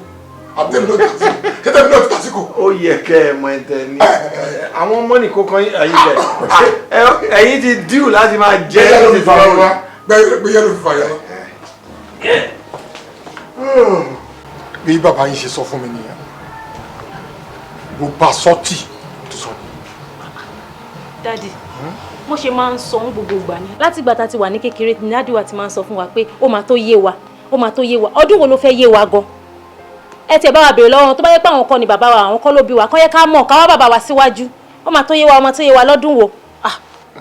àbí tẹ̀mí náà ti tásìkò? Ṣé tẹ̀mí náà ti tásìkò? Ó yẹ kẹ́ ẹ mọ ẹtẹ ní àwọn mọ́nì kókan ẹ̀yin bẹ̀, ẹ̀yin ti díù láti máa jẹ. Gbé yellow fever wá, gbé yellow fever yẹn. Bí bàbá yín ṣe sọ fún mi nìyẹn, mo bá sọ́tì tó sọ. Daddy, mo ṣe máa ń sọ ń gbogbo ìgbà ni. Láti ìgbà tá a ti wà ní kékeré ní daddy wa ti máa ń sọ fún wa pé ó máa tó yé wa, ó máa tó yé wa. Ọdún wo ló fẹ́ yé wa gan? Ẹ tiẹ̀ bá wa béèrè lọ́wọ́ wọn, tó bá yẹ pé àwọn kọ́ ni bàbá wa, àwọn kọ́ ló bí wa, kọ́ yẹ ká mọ̀ ká wá bàbá wa síwájú. Ó máa tó yé wa, ó máa tó yé wa lọ́dún wo?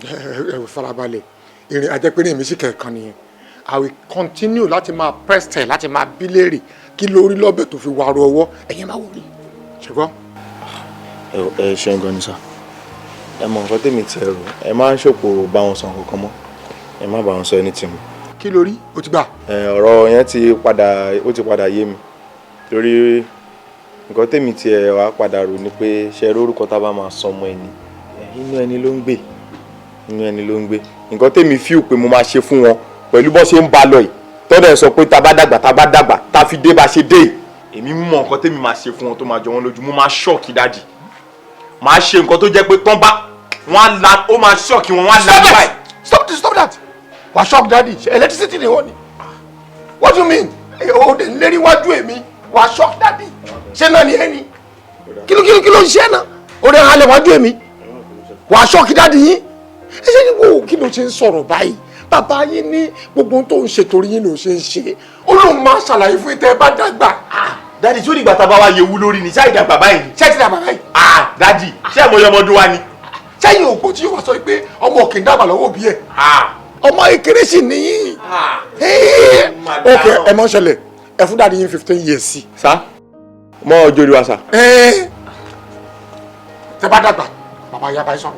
Ẹ ẹ farabalẹ̀. Ìrìn àjẹpẹ́rẹ́ mi sì kẹ̀kan nìyẹn. I will continue láti máa press tẹ̀, láti máa bí léèrè kí lórí lọ́bẹ̀ tó fi wàrú ọwọ́. Ẹ̀yin máa wò rí ṣùgbọ́n. Ẹ ṣeun gan ni sá. Ẹ mọ nǹkan tèmi tiẹ̀ rò, ẹ má ń ṣòpò bá wọn sọ nǹkan kan mọ́, ẹ má bá wọn sọ anything mọ́. Kí lórí o ti gbà? Ẹ ọ̀rọ̀ yẹn ti padà, ó ti padà yé mi, torí nǹkan tèmi tiẹ̀ wá padà rò ni pé ṣe lórúkọ tá a bá máa sọ ọmọ ẹni, inú ẹni ló ń gbé, inú ẹni ló ń gbé. Nǹkan tèmi fíù pé mo máa ṣe fún wọn pẹ̀lú bó ṣe ń ba lọ yìí, tọ́dọ̀ ẹ̀ sọ pé tá a bá dàgbà, tá a bá dàgbà, tá a fi dé bá ṣe dé yìí, èmi mọ nǹkan tèmi máa ṣe fún wọn tó máa jọ wọn lójú. Mo máa shock daddy. Máa ṣe nǹkan tó jẹ́ pé tán bá wọ́n á la, ó máa shock wọn, wọ́n á la báyìí. Stop this, stop that. Wà shock daddy? Electricity ni wọ́n ni? What do you mean? O de lérí wájú èmi, wà shock daddy? Ṣé náà ni ẹni kí ló ń ṣe náà? O de halẹ̀ wájú èmi, wà shock daddy yín? Ẹ ṣe ní wo, kí ló ṣe ń sọ̀rọ̀ báyìí? Bàbá yín ní gbogbo ohun tó ń ṣe, torí yín ló ṣe ń ṣe. Ó lóun máa ṣàlàyé fún yín tẹ́ ẹ bá dàgbà. Daddy, tí ó dìgbà tá a bá wá yewu lórí ni? Ṣáà ìdàgbà báyìí ni? Ṣé ti dàgbà báyìí? Ah, daddy, ṣé ẹ mọ iye ọmọ ọdún wa ni? Sẹ́yìn òpó tí yóò wá sọ pé ọmọ òkè ń dàgbà lọ́wọ́ òbí ẹ̀, ọmọ kékeré sì nìyí. Ok, ẹ mọ̀ ṣẹlẹ̀, ẹ fún daddy yín 15 years sí. Sá mọ ọjọ́ orí wa sá. Tẹ bá dàgbà, bàbá yá bá yín sọ̀rọ̀.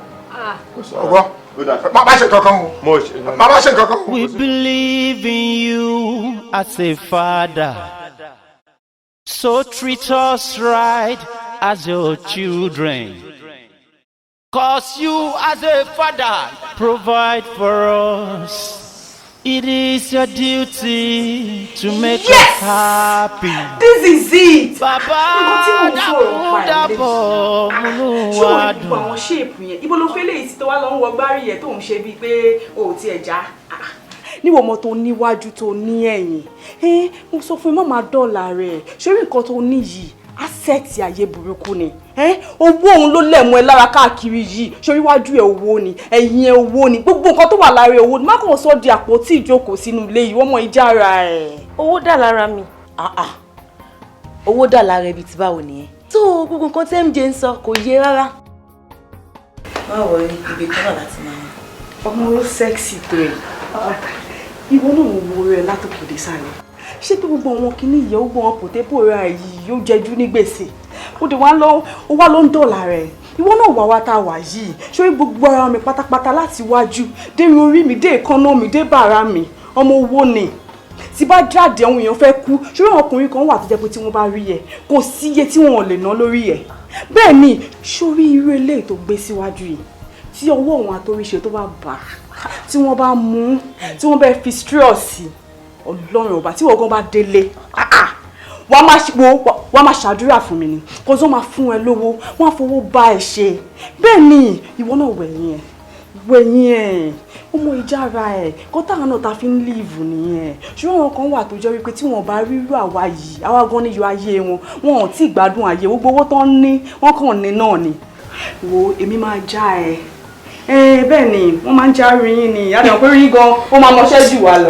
Ọgbọ́n, má bá ṣe kankan o, má bá ṣe kankan o. We believe in you as a father. So treat us right as your children. 'Cause you as a father provide for us. It is your duty to make us happy. This is it. Bàbá, Nǹkan tí mò ń sọ̀rọ̀ pa ẹ̀ lé. dábọ̀ múnú Ṣé o wa rí gbogbo dùn. àwọn shape yẹn? Ibo ló fẹ́ léyìí sí tó wá lọ ń wọ gbárí yẹn tó ń ṣe bíi pé o ò tiẹ̀ já? Níwọ̀n ọmọ tó níwájú, tó ní ẹ̀yìn, ẹ mo sọ fún ẹ, má máa dọ́là rẹ̀. Ṣé rí nǹkan tó ní yìí, asset ayé burúkú ni. Owó òun ló lẹ̀ mọ́ ẹ lára káàkiri yìí. Ṣé iwájú ẹ owó ni, ẹ̀yìn ẹ owó ni, gbogbo nǹkan tó wà lára ẹ owó ni. Má kàn sọ di àpótí ìjókòó sínú ilé yìí. Wọ́n mọ ìjára ẹ̀. Owó dà lára mi. Owó dà lára ibi tí báwo nìyẹn? Tó gbogbo nǹkan tí MJ ń sọ kò yé rárá. Má worry, ibi kan náà láti máa mú. Ọmọ ló sexy tó ẹ. Ìwọ náà wo rẹ látòkè dé sàlẹ̀. Ṣé pé gbogbo àwọn kinní yìí, ó gbọ́n pòtépò rẹ yìí, yóò jẹjú ní gbèsè? Ó dé wá lọ, ó wá ló ń dọ̀là rẹ̀. Ìwọ náà wà wá tá a wà yìí. Ṣé gbogbo ara mi pátápátá, láti wájú dé orí mi, dé èékánná mi, dé bàrà mi, ọmọ owó ni. Tí bá jáde, àwọn èèyàn fẹ́ kú. Ṣé àwọn ọkùnrin kan wà tó jẹ́ pé tí wọ́n bá rí ẹ, kò sí iye tí wọ́n ò lè ná lórí ẹ. Bẹ́ẹ̀ ni, sórí irú eléyìí tó gbé síwájú yìí, tí ọwọ́ òun àtòríṣe tó bá bà á, tí wọ́n bá mú, tí wọ́n bá fi straw sí, Ọlọ́run ọba, tí wọ́n gan bá délé, ah, ah, wàá máa wo, wàá máa ṣàdúrà fún mi ni, kò tó máa fún ẹ lówó, wọ́n á fowó bá ẹ ṣe. Bẹ́ẹ̀ ni, ìwọ náà wẹ̀yìn ẹ̀, wẹ̀yìn ẹ̀, ó mọ ìjára ẹ̀ kó táwọn náà ta fi ń live nìyẹn. Ṣùgbọ́n àwọn kan wà tó jẹ́ wípé tí wọ́n bá rírú àwa yìí, àwa gan níyọ ayé wọn, wọn ò tí ì gbádùn ayé. Gbogbo owó tó ń ní, wọ́n kàn ní náà ni. Wo, èmi máa já ẹ ẹ. Bẹ́ẹ̀ ni, wọ́n máa ń já rí yín ni, àdàmọ̀ pé rí gan ó máa mọṣẹ́ jù wá lọ.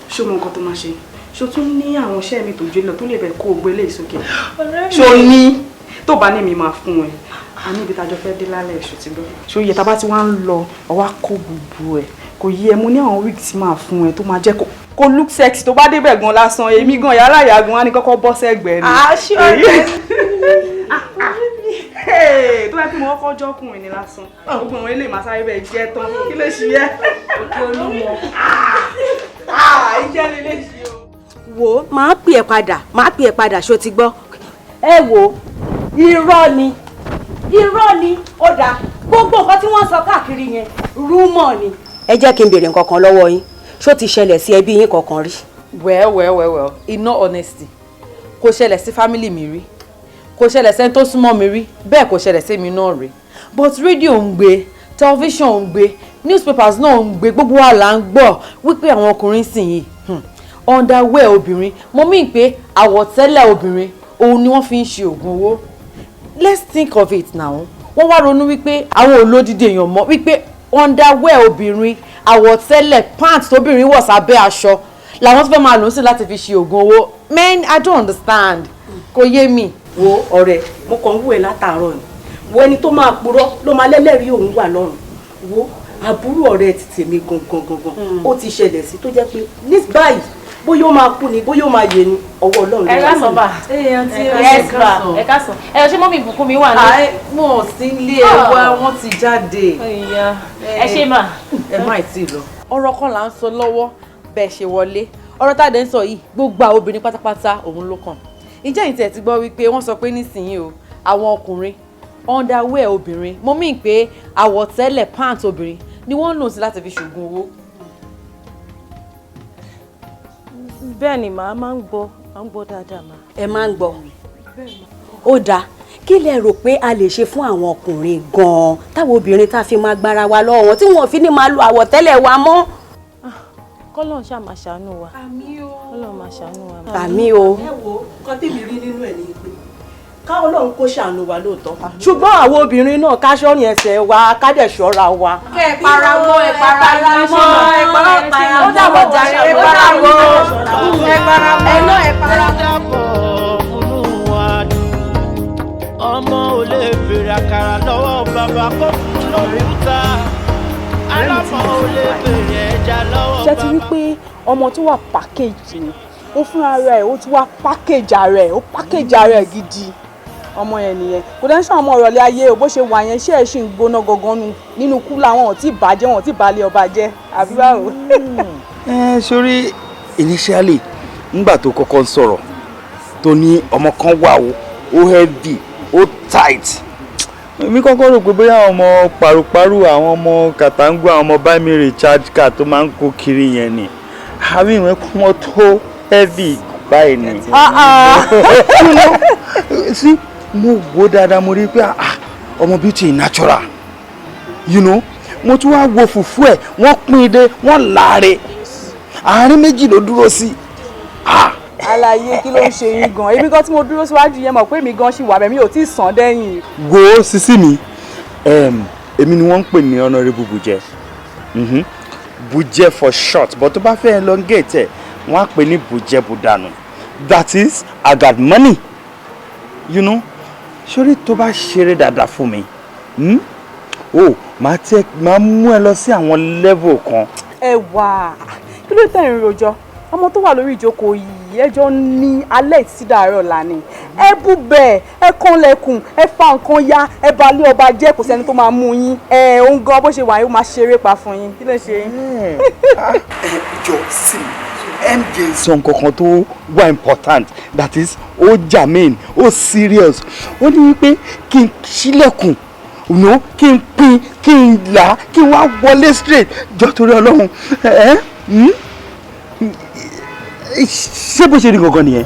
Ṣó mọ nǹkan tó máa ṣe? Ṣó tún ní àwọn iṣẹ́ mi tó jẹ́ lọ tó lè bẹ̀ kó o gbé léyìí sókè? Ṣó ní tó bá ní, mi máa fún ẹ. A ní ibi tájọ fẹ́ dé lálẹ́. Ṣó ti gbọ́? Ṣó yẹ tá bá ti wá ń lọ, ọwá kó gbogbo ẹ̀ kò yí ẹ. Mo ní àwọn wig tí máa fún ẹ tó máa jẹ́ kó look sexy. Tó bá débẹ̀ gan lásán, èmi gan yàrá ìyá gan á ní kọ́kọ́ bọ́ sẹ́gbẹ̀ẹ́ ni. Ah, sure. Tó bá kí mo kọ́kọ́ jọ́kùnrin ni lásán, gbogbo àwọn eléyìí máa sáré bẹ́ẹ̀ jẹ́ tán. Kí ló ṣe yẹ? Òkè Olúmọ. Iṣẹ́ lè lè ṣe o. Wo, máa pè ẹ́ padà, máa pè ẹ́ padà. Ṣó ti gbọ́? Ẹ wo, irọ́ ni, irọ́ ni. Ó dáa, gbogbo nǹkan tí wọ́n sọ káàkiri yẹn, rumour ni. Ẹ jẹ́ kí n béèrè nǹkan kan lọ́wọ́ yín. Ṣó ti ṣẹlẹ̀ sí ẹbí yín kankan rí? Well, well, well, well, in all honesty, kò ṣẹlẹ̀ sí family mi rí, kò ṣẹlẹ̀ sẹ́ni tó súnmọ́ mi rí, bẹ́ẹ̀ kò ṣẹlẹ̀ sí mi náà rí. But rédíò ń gbé, tẹlifíṣàn ń gbé, newspapers náà ń gbé, gbogbo wa là ń gbọ́ wípé àwọn ọkùnrin sì yìí, underwear obìnrin, mo mean pé àwọ̀tẹ́lẹ̀ obìnrin, òun ni wọ́n fi ń ṣe oògùn owó. Let's think of it now. Wọ́n wá ronú wípé àwọn olódìdí èèyàn mọ̀ wípé underwear obìnrin, àwọ̀tẹ́lẹ̀, pants tóbìnrin wọ̀ sábẹ́ aṣọ làwọn tó fẹ́ máa lò ó sí láti fi ṣe oògùn owó. Man, I don't understand, kò yé mi. Wo ọ̀rẹ́, mo kàn ń wò ẹ́ látàárọ̀ ni. Wo, ẹni tó máa purọ́ ló máa lẹ́lẹ́rìí òun wà lọ́rùn. Wo, àbúrò ọ̀rẹ́ ti tèmi gangan gangan, ó ti ṣẹlẹ̀ sí, tó jẹ́ pé ní báyìí, bóyá ó máa kú ni, bóyá ó máa yè ni, ọwọ́ Ọlọ́run ló Ẹ wà. káàsán bá. Yes ma, ẹ káàsán. Ẹ ṣé, mummy Ìbùkún mi wà ní? Wọn ò sí ilé ẹ wá, wọn ti jáde. Ẹ ṣé mà. Ẹ má ì tí ì lọ. Ọ̀rọ̀ kan là ń sọ lọ́wọ́ bẹ́ẹ̀ ṣe wọlé. Ọ̀rọ̀ tá a dẹ̀ ń sọ yìí, gbogbo àwọn obìnrin pátápátá òun ló kàn. Ǹjẹ́ ìtẹ̀ ti gbọ́ wípé wọ́n sọ pé nísìnyí o, àwọn ọkùnrin, underwear obìnrin, mo mean pé àwọ̀tẹ́lẹ̀, pant obìnrin ni wọ́n ń lò sí láti fi ṣògùn owó? Bẹ́ẹ̀ ni, màá máa ń gbọ́, máa ń gbọ́ dáadáa mà. Ẹ máa ń gbọ́. Ó dáa, kí lẹ rò pé a lè ṣe fún àwọn ọkùnrin gan-an, táwọn obìnrin tá a fi máa gbára wa lọ́wọ́ wọn, tí wọn ò fi ní máa lo àwọ̀tẹ́lẹ̀ wa mọ́? Kọ́lọ́n ṣáà máa ṣàánú wa. Àmín o. Kọ́lọ́n máa ṣàánú wa. Àmín o. Ẹ wo, nǹkan tèmi rí nínú ẹ̀ ni pé ká Ọlọ́run kó ṣàánú wa lóòótọ́, ṣùgbọ́n àwọn obìnrin náà, ká ṣọ́rin ẹsẹ̀ wa, ká dẹ̀ ṣọ́ra wa. Kẹ́ ẹ para mọ́, ẹ para mọ́, ẹ para mọ́. Ó dàbọ̀ jàre, ẹ para mọ́, ẹ para mọ́, ẹ náà ẹ para mọ́. Ọmọ ò lè béèrè àkàrà lọ́wọ́ bàbá kó fún lókùúta, alámọ̀ ò lè béèrè ẹja lọ́wọ́ Ṣé ti rí pé ọmọ tó wà package ni ó fúnra rẹ̀, ó tún wá package ara ẹ̀, ó package ara ẹ̀ gidi. Ọmọ yẹn nìyẹn, kò dẹ́n sọ ọmọ ìrọ̀lẹ́ ayé o. Bó ṣe wà yẹn, ṣé ẹ̀ ṣì ń gbóná gangan nínú cooler? Wọn ò tí ì bàjẹ́, wọn ò tí ì balẹ̀ ọba jẹ́, àbí báwo? Ẹ sórí, initially, ngbà tó kọ́kọ́ ń sọ̀rọ̀, tó ní ọmọ kan wà o, ó heavy, ó tight, èmi kọ́kọ́ rò pé bóyá àwọn ọmọ paruparu, àwọn ọmọ kàtàngó, àwọn ọmọ buy me recharge card tó máa ń kó kiri yẹn ni. Àbí ìwé kọ́ wọn tó heavy báyìí ni? Sí, mo wo dáadáa, mo rí pé ah, ọmọ beauty natural. Mo tún wá wo fùfú ẹ̀, wọ́n pín in dé, wọ́n láre, àárín méjì ló dúró sí. Àlàyé, kí ló ń ṣe yín gan? Èmi gan tí mo dúró síwájú yẹn mọ̀ pé èmi gan ṣì wà bẹ́ẹ̀, mi ò tí ì sàn dẹ́yìn. Wo, sisi mi, èmi ni wọ́n ń pè ní Honourable Bùjẹ́. Bùjẹ́ for short, but tó bá fẹ́ elongate ẹ̀, wọ́n á pè ní Bùjẹ́ Bùdànù. That is, I got money. Sórí, tó bá ṣeré dáadáa fún mi, Oh, màá tẹ, màá mú ẹ lọ sí àwọn level kan. Ẹ wà, kí ló tẹ̀ ń rojọ́? Ọmọ tó wà lórí ìjókòó yìí, ẹjọ́ ní alẹ́ títí dàárọ̀ lánìí. Ẹ bú bẹ́ẹ̀, ẹ kànlẹ̀kùn, ẹ fa nǹkan ya, ẹ bá lé ọba jẹ́, kò sẹ́ni tó máa mú yín. Ẹ òun gan bó ṣe wà yín, ó máa ṣeré pa fún yín. Kí ló ṣe yín? Jọ sí mi. MJ sọ nǹkan kan tó wà important, that is, ó germane, ó serious. Ó ní wípé kí n ṣílẹ̀kùn no, kí n pín, kí n là, kí n wá wọlé straight. Jọ, torí Ọlọ́run, ẹ ṣé bó ṣe rí gangan nìyẹn?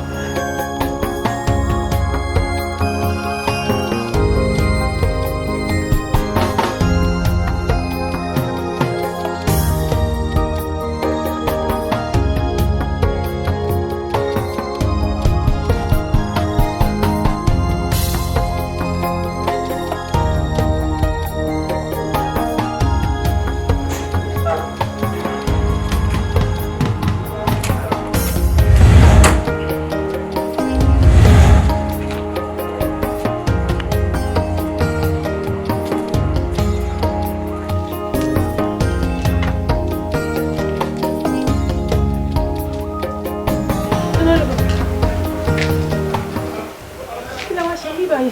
Kí lẹ wá ṣe ń bí báyìí?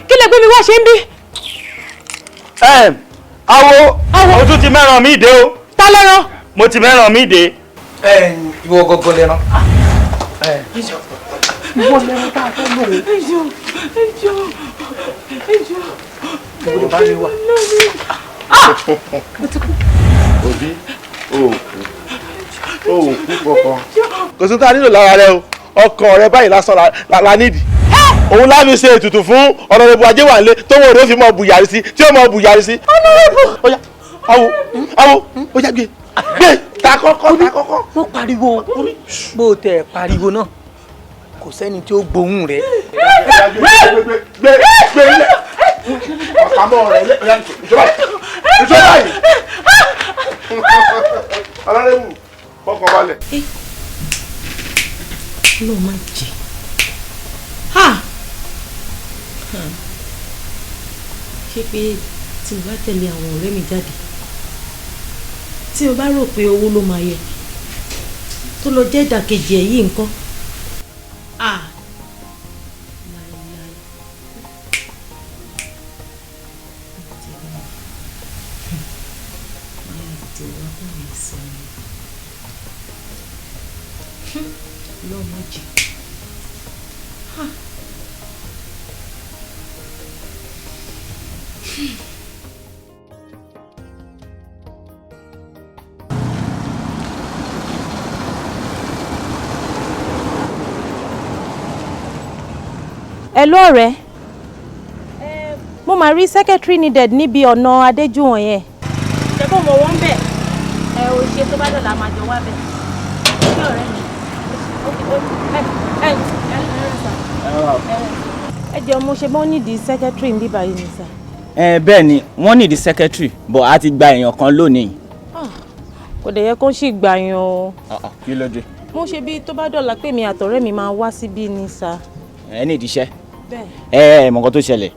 Kí lẹ gbé mi wá ṣe ń bí? Ẹ awo, o tún ti mẹ́ràn mi dé o. Ta lẹ́ràn? Mo ti mẹ́ràn mi dé. Ẹ ìwọ gọgọ lẹ́ràn. Ìwọ lẹ́ràn tá a fẹ́ lò ó. Ẹ jọ̀ọ́, ẹ jọ̀ọ́, ẹ jọ̀ọ́. Ìwọ bá mi wà. Òbí o ò kú, o ò kú kankan. Kò sí tá a nílò lára rẹ o. Ọkàn rẹ báyìí lásán la nídìí. Òun láfi ṣe ètùtù fún ọ̀nàrẹ́bù Ajéwànlé tó wọ́n rẹ̀ ó fi mọ bùyàrí sí, tí ó mọ bùyàrí sí. Ọ̀nàrẹ́bù. Ó yá, awo, awo, ó yá, gbé gbé, ta kọ́kọ́, ta kọ́kọ́. Wọ́n pariwo, bó o tẹ̀ pariwo náà, kò sẹ́ni tí ó gbóhùn rẹ̀. Gbé gbé gbé ilẹ̀ ọ̀pamọ́ rẹ̀ lé ìjọba ìjọba yìí. Ọ̀nàrẹ́bù, fọkàn balẹ̀. Ọlọ́run má jẹ́ ha. Ṣé pé tí mo bá tẹ̀lé àwọn ọ̀rẹ́ mi jáde, tí mo bá rò pé owó ló máa yẹ, tó lọ jẹ́ ìdàkejì ẹ̀ yìí ńkọ́? Ah, láéláé, máa tètè wá bá mi sọ ni. Ọlọ́run má jẹ́. Ha. Hello ọ̀rẹ́, mo máa rí secretary needed níbi ọ̀nà Adéjúwọ̀n yẹn. Ṣé kò mọ̀ wọ́n bẹ̀? Ẹ ò ṣe, tó bá dọ̀la máa jọ wá bẹ̀. Ṣé ọ̀rẹ́ mi? Ẹ ẹ ẹ ẹ jẹ́ mo ṣe bọ́n nídìí secretary níbí báyìí ni sà. Ẹ bẹ́ẹ̀ ni, wọ́n ní di secretary, but a ti gba èèyàn kan lónìí. Kò dẹ̀ yẹ kó sì gbà yàn o. Kí ló dé? Mo ṣe bí tó bá dọ̀la pé mi àtọ̀rẹ́ mi máa wá síbí ni sà. Ẹ ní ìdíṣẹ́. Bẹ́ẹ̀. Ẹ ẹ mọ̀ nǹkan tó ṣẹlẹ̀,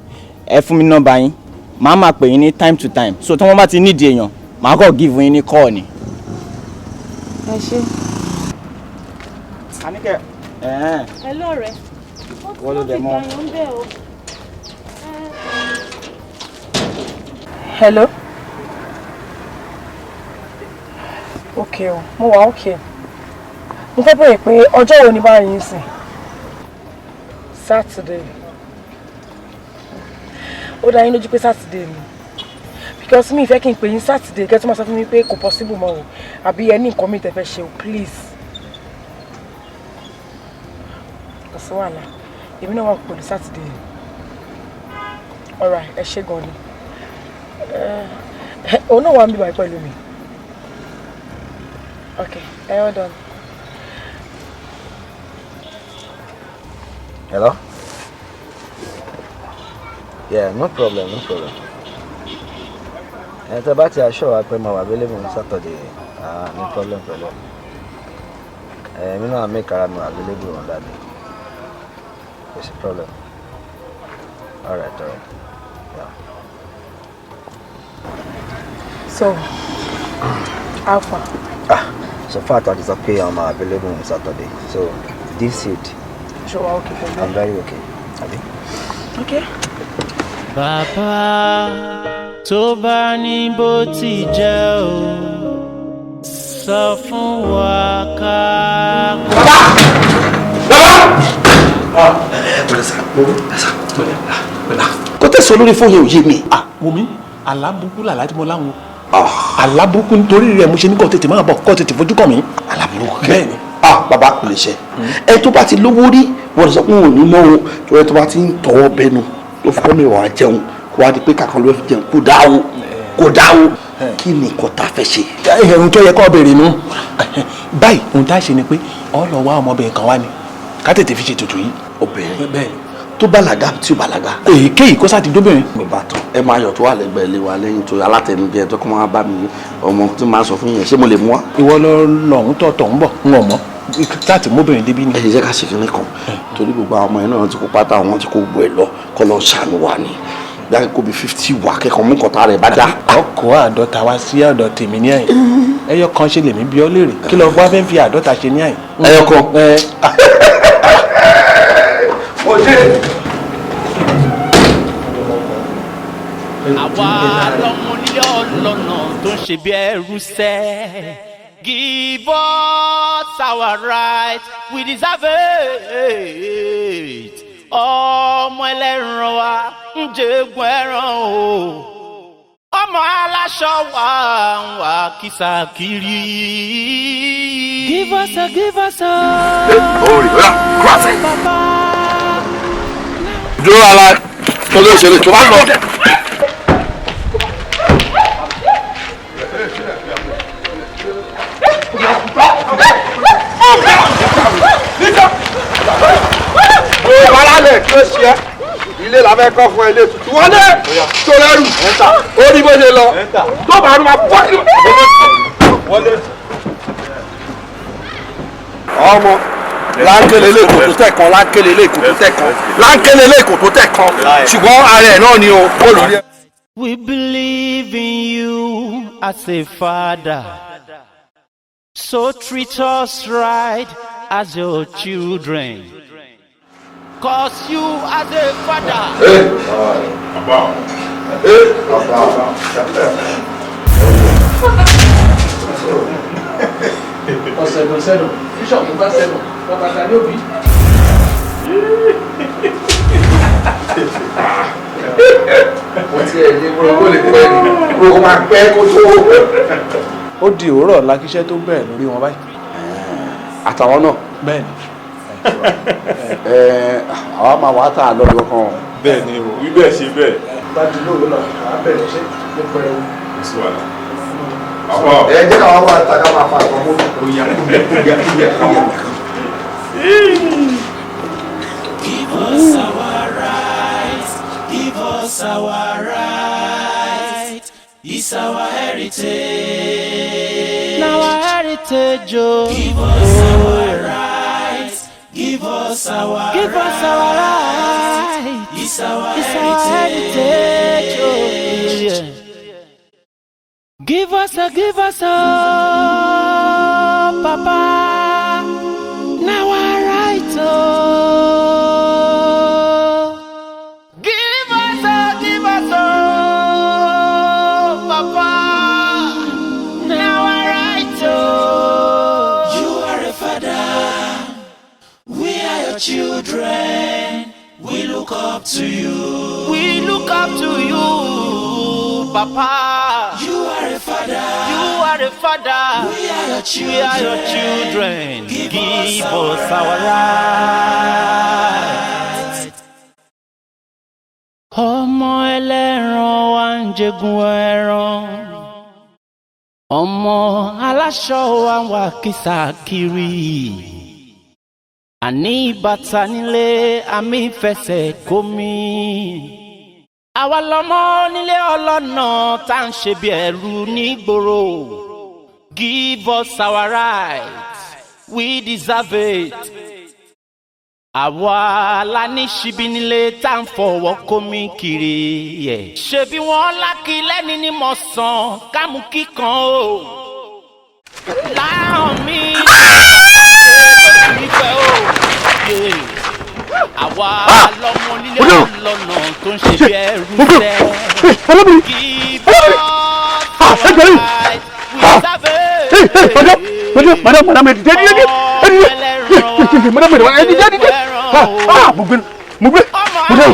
ẹ fún mi nọ́mbà yín, màá máa pè yín ní time to time, so tí wọ́n bá ti nídìí èèyàn, màá kàn give yín ní call ni. Ẹ ṣé. Àníkẹ́. Ẹ̀ẹ́n. Ẹ lọ́rẹ̀ẹ́. Wọ́n ló dẹ̀ mọ́. Wọ́n ti gbà yàn bẹ́ẹ̀ o. Hello. Okay o, mo wà okay. Mo fẹ́ bèèrè pé ọjọ́ wo ni báyìí ń sìn? Saturday. Ó dá yín lójú pé Saturday ni? Because mi ìfẹ́ kí n pè yín Saturday kẹ́ tó máa sọ fún mi pé kò possible mọ́ o, àbí ẹ ní nǹkan mi tẹ́ fẹ́ ṣe o, please. Kò sí wàhálà. Èmi náà wà pẹ̀lú Saturday. Alright, ẹ ṣé gan ni. Òun náà wà ń bí báyìí pẹ̀lú mi. Okay, ẹ hold on. Hello? Yeah, no problem, no problem. Ẹ tẹ́ bá ti aṣọ wa pé máa wà available on Saturday, ah, no problem pẹ̀lú. Ẹ mi náà make ara mi wà available on that day. Kò sí problem. All right, all right. Yeah. So, how far? Ah, so far I ti sọ pé I'm available on Saturday. So, this it. Ṣé wàá okay pẹ̀lú? I'm very okay. Abi? Okay. Bàbá, tó bá ní bó ti jẹ́ o. Sọ fún wa ká. Kò tẹ̀sán lórí fóònù yẹn ò yé mi. Wùmí, alábùkún làlá tí mo láwọn. Alábùkún nítorí rẹ̀ mo ṣe ní kó tètè máa bọ̀, kó tètè fojú kàn mí. Alábùkún kẹ́. Bẹ́ẹ̀ni. Ah, bàbá kò lè ṣe. Ẹ tó bá ti lówó rí, wọ́n sọ pé òun ò ní mọ́ o. Torí tó bá ti ń tọwọ́ bẹnu tó fọ́ mi wàá jẹun, kó wá di pé kàkan ló fi jẹun, kó dáwó, kó dáwó. Kí ni nǹkan tá a fẹ́ ṣe? Ẹ̀hún tó yẹ kó béèrè nu. Báyìí, ohun tá a ṣe ni pé ọ lọ wá ọmọbìnrin kan wá ni ká tètè fi ṣe ètùtù yìí. Obìnrin. Bẹ́ẹ̀ni. Tó bàlágà tí ó bàlágà. Èyíkéyìí kó sáà ti dóbìnrin. Mo bá tán. Ẹ máa yọ̀ tó wà lẹ́gbẹ̀ẹ́ ilé wa lẹ́yìn tó alátẹnujẹ tó kọ́ máa bá mi ọmọ tí màá sọ fún yẹn, ṣé mo lè mú wá? Ìwọ lọ lọ̀hún tọ̀ tọ̀ ń bọ̀ ń wọ̀ mọ́ láti móbìnrin débi ni. Ẹ jẹ́ ká ṣe kinní kan torí gbogbo àwọn ọmọ yẹn náà ti kó pátá wọn ti kó gbogbo ẹ lọ kọ́ lọ ṣàánú wa ni dákẹ́ kó bí 50 wà kẹ́kọ̀ọ́ mú kọ́ta rẹ̀ bá dá. Ọkọ̀ 50 wá sí ọ̀dọ̀ tèmi ní àyìn. Ẹyọ kan ṣe lèmi bí ọ léèrè kí lọ wá fẹ́ fi 50 ṣe ní àyìn. Ẹyọ kan. Mo ṣe. Àwa lọmọ onílé ọlọ́nà tó ń ṣe bí ẹrú sẹ́. Give us our right, we deserve it. Ọmọ ẹlẹ́ran wa ń jẹ́gun ẹran o. Ọmọ aláṣọ wa ń wá kìsà kiri. Give us a, give us a. Orí, oya, cross it. Dúró ara tó ló ṣe lè tó bá lọ. Balálẹ̀ kí ó ṣe ẹ́, ilé la fẹ́ kọ́ fún ẹ, ilé tuntun wọlé tó lẹ́rù ó rí bó ṣe lọ tó bá rú ma bọ́ kí. Ọmọ láńkélé lè kò tó tẹ̀ kan, láńkélé lè kò tó tẹ̀ kan, láńkélé lè kò tó tẹ̀ kan, ṣùgbọ́n ara ẹ̀ náà ni o kó lórí ẹ̀. We believe in you as a father, so treat us right as your children. 'Cause you as a father. Hey. Baba. Hey. Baba. Ọ̀sẹ̀ ló sẹ́nu, bíṣọ̀pù bá sẹ́nu, bàbá ní òbí. Mo ti ẹ̀ ní mo lè pẹ́ ni, mo máa pẹ́ kó tó. Ó di òwúrọ̀ ọ̀la kíṣẹ́ tó bẹ̀rẹ̀ lórí wọn báyìí. Àtàwọn náà. Bẹ́ẹ̀ni. Àwa máa wá tà lọ́dọ̀ kan. Bẹ́ẹ̀ni o, wí bẹ́ẹ̀ ṣe bẹ́ẹ̀. Bá di lóòrùn náà, àá bẹ̀rẹ̀ iṣẹ́ ní pẹrẹu. Kò sí wàhálà. Ẹ jẹ́ káwọn wá ta ká máa fa àgbọn mọ́tò. Oya, oya, oya, oya. Give us our right, give us our right. It's our heritage. Our heritage, oh. Give us our right, give us our give us our right. It's our heritage, oh. Yeah. Give us a, Papa. Now our right, oh. Give us a, Papa. Now our right, oh. You are a father. We are your children. We look up to you. We look up to you, Papa. You are a father. You are a father. We are your children. We are your children. Give us our right. Ọmọ ẹlẹ́ran wa ń jẹgun ẹran. Ọmọ aláṣọ wa ń wá kìsà kiri. Àní bàtà nílé àmì fẹsẹ̀ kó mi. Àwa lọmọ nílé ọlọ́nà tá à ń ṣe bí ẹrú nígboro. Give us our right, we deserve it. Àwa la ní ṣíbí nílé tá à ń fọwọ́ kó mi kiri. Ṣebí wọ́n lákì lẹ́ni ní mọ̀ sàn kámú kíkan o. Láhàn mi nífẹ̀ẹ́ o. Àwa lọmọ nílé ọlọ́nà tó ń ṣe bí ẹrú sẹ́. Give us our right, we deserve it. Madam, madam, madam, madam, ẹ dìde, ẹ dìde, ẹ dìde, madam, madam, ẹ dìde, ẹ dìde. Ah, mo gbé, mo gbé, madam,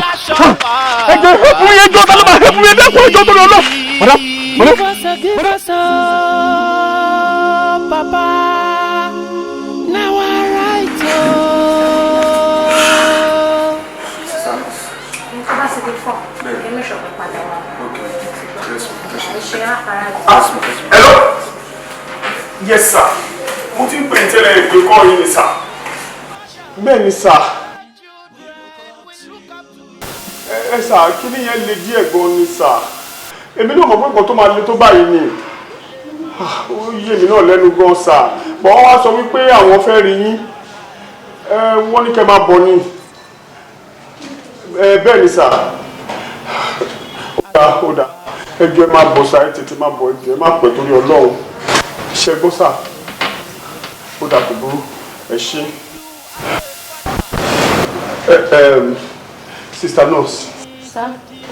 ẹ jẹ́ ẹ fún mi, ẹ jọ̀ọ́, ta ló máa ẹ fún mi, ẹ dákun, ẹ jọ̀ọ́ tó lọ lọ. Madam, madam. Give us a, give us a, Papa. Now I right, oh. Tó bá ti di 4, kí n ṣọ̀pọ̀ padà wá. Ẹ ṣe àpárá. Hello? Yes, sir. Mo ti ń pè ní tẹ́lẹ̀ ìpè kọ́ yín ni, sir. Bẹ́ẹ̀ ni, sir. Ẹ sir, kí ni yẹn le díẹ̀ gan ni, sir. Èmi náà mọ̀ pé nǹkan tó máa le tó báyìí ni. Ó yé mi náà lẹ́nu gan, sir. Bọ̀ wọ́n wá sọ wípé àwọn fẹ́ rí yín. Wọ́n ní kẹ́ máa bọ̀ ni. Bẹ́ẹ̀ ni, sir. Ó dáa, ó dáa. Ẹ jọ̀ọ́, ẹ máa bọ̀, sir, ẹ tètè máa bọ̀, ẹ jọ̀ọ́, ẹ má pẹ́ torí Ọlọ́run. Ṣé gbọ́, sir? Ó dà, kò burú, ẹ ṣé. Ẹ ẹ sister nurse. Sir.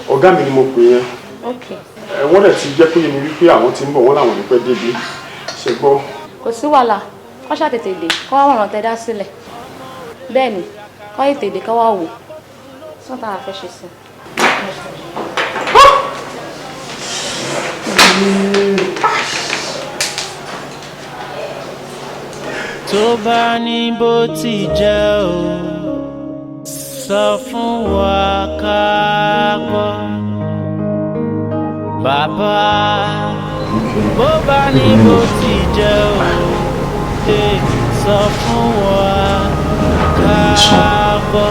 Ọ̀gá mi ni mo pè yẹn. Okay. Ẹ wọ́n dẹ̀ ti jẹ́ kó yé mi wípé àwọn ti ń bọ̀, wọ́n làwọn ò ní pẹ́ débi. Ṣé gbọ́? Kò sí wàhálà, kọ́ ṣàtètè dé, kọ́ wá wọ̀ràn tẹ́ dá sílẹ̀. Bẹ́ẹ̀ ni, kọ́ ètè dé, kọ́ wá wò. Sọ́tà àfẹ́ ṣe sí. Tó bá ní bó ti jẹ́ o, sọ fún wa ká gbọ́. Bàbá, bó bá ní bó ti jẹ́ o, sọ fún wa ká gbọ́.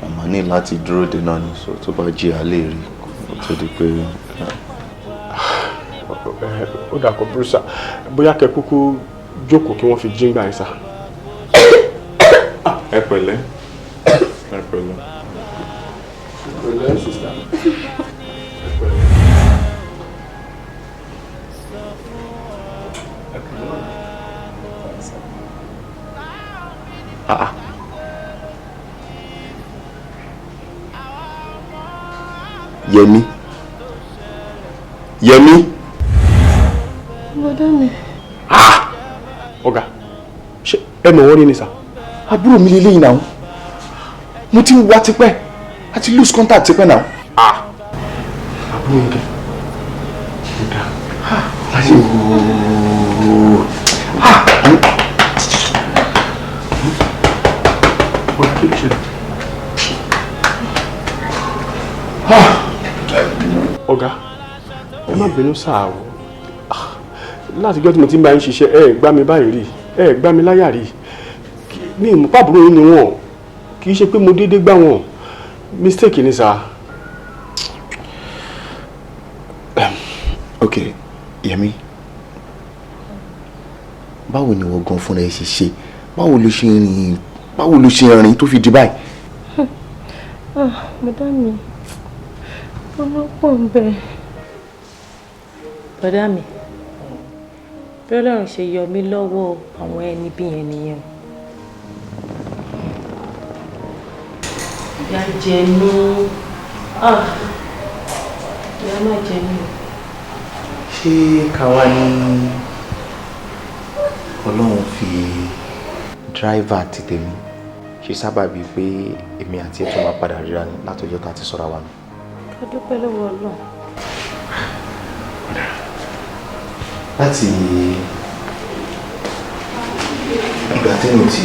Àmọ́ ní láti dúró de náà ni, so tó bá jí a lè rí kó tó di pé. Ó dà, kò burú, sir. Bóyá kẹ́ kúkú jókòó kí wọ́n fi jí ngbà yẹn, sir. Ẹ pẹ̀lẹ́, ẹ pẹ̀lẹ́. Pẹ̀lẹ́, sister. Ẹ pẹ̀lẹ́. Ẹ pẹ̀lẹ́. Ah ah. Yẹmi. Yẹmi. Bọ́dá mi. Ọ̀gá, ṣé ẹ mọ̀ wọ́n rí ni, sir? Àbúrò mi lélẹ́yìn náà, mo ti ń wá tipẹ́, a ti lose contact tipẹ́ náà. Àbúrò yín kẹ́? Ọ̀gá láti ooo. Ọ̀gá, kí ló ṣẹlẹ̀? Ọ̀gá, ẹ má bínú sáà o. Láti gbọ́ tí mo ti ń bá yín ṣiṣẹ́, ẹ gbá mi báyìí rí, ẹ gbá mi láyà rí. Ní ìmúpàbúrò yín ni wọ́n, kì í ṣe pé mo déédéé gbá wọn, mistake ni, sir. Ok, Yẹmi, báwo ni wọ́n gan fúnra ẹ ṣe ṣe? Báwo ló ṣe rìn? Báwo ló ṣe rìn tó fi di báyìí? Ah, bọ́dá mi, ọ̀rọ̀ pọ̀ ń bẹ. Bọ́dá mi, bí Ọlọ́run ṣe yọ mí lọ́wọ́ àwọn ẹni bí yẹn nìyẹn o. Ìyà jẹ mí, ah, ìyà má jẹ mí o. Ṣé ká wá ní Ọlọ́run fi driver ti tèmi ṣe sábàbí pé èmi àti ẹ̀ tún máa padà ríra ni látọjọ́ tá a ti sọ́ra wa nù? Ká dúpẹ́ lọ́wọ́ Ọlọ́run. Láti ìgbà tẹ́mi ti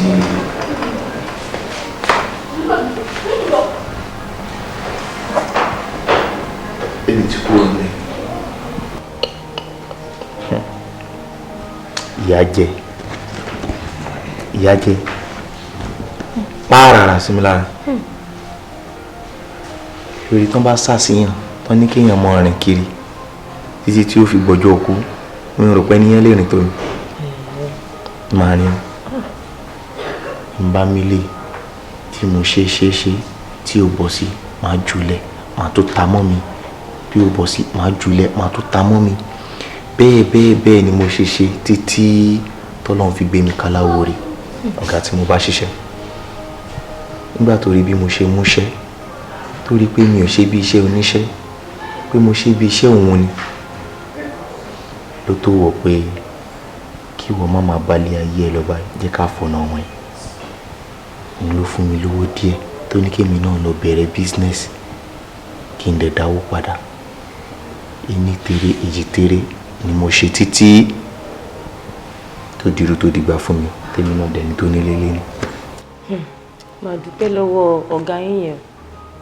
èmi ti kúrò nílé, ìyà jẹ, ìyà jẹ pààràrà sí mi lára. Ìròyìn tán bá ṣàṣìyàn tán ní kéèyàn mọ rìn kiri títí tí ó fi gbọ́jọ́ òkú, mi ò rò pé níyẹn lè rìn tó mi máa rìn. N bá mi lè tí mo ṣe ṣe ṣe tí o bọ̀ sí, máa jùlẹ̀, máa tó ta mọ́ mi. Bí o bọ̀ sí, máa jùlẹ̀, máa tó ta mọ́ mi. Bẹ́ẹ̀ bẹ́ẹ̀ bẹ́ẹ̀ ni mo ṣe ṣe títí tọ́lọ́run fi gbé mi kaláwo rè ọ̀gá tí mo bá ṣiṣẹ́. Nígbà tó rí bí mo ṣe múṣẹ́, tó rí pé mi ò ṣe bí iṣẹ́ oníṣẹ́, pé mo ṣe bí iṣẹ́ òun ni, Ló tó wọ̀ pé kí wọ́n má máa balẹ̀ ayé ẹ lọ́ba, jẹ́ ká fọ̀nà wọn ẹ̀. Òun ló fún mi lówó díẹ̀ tó ní kémi náà lọ bẹ̀rẹ̀ business kí n dẹ̀ dáwó padà. Ení tere èjì tere ni mo ṣe títí tó dirú tó dìgbà fún mi, tèmi náà dẹni tó nílé lé ní. Máa dúpẹ́ lọ́wọ́ ọ̀gá yín yẹn,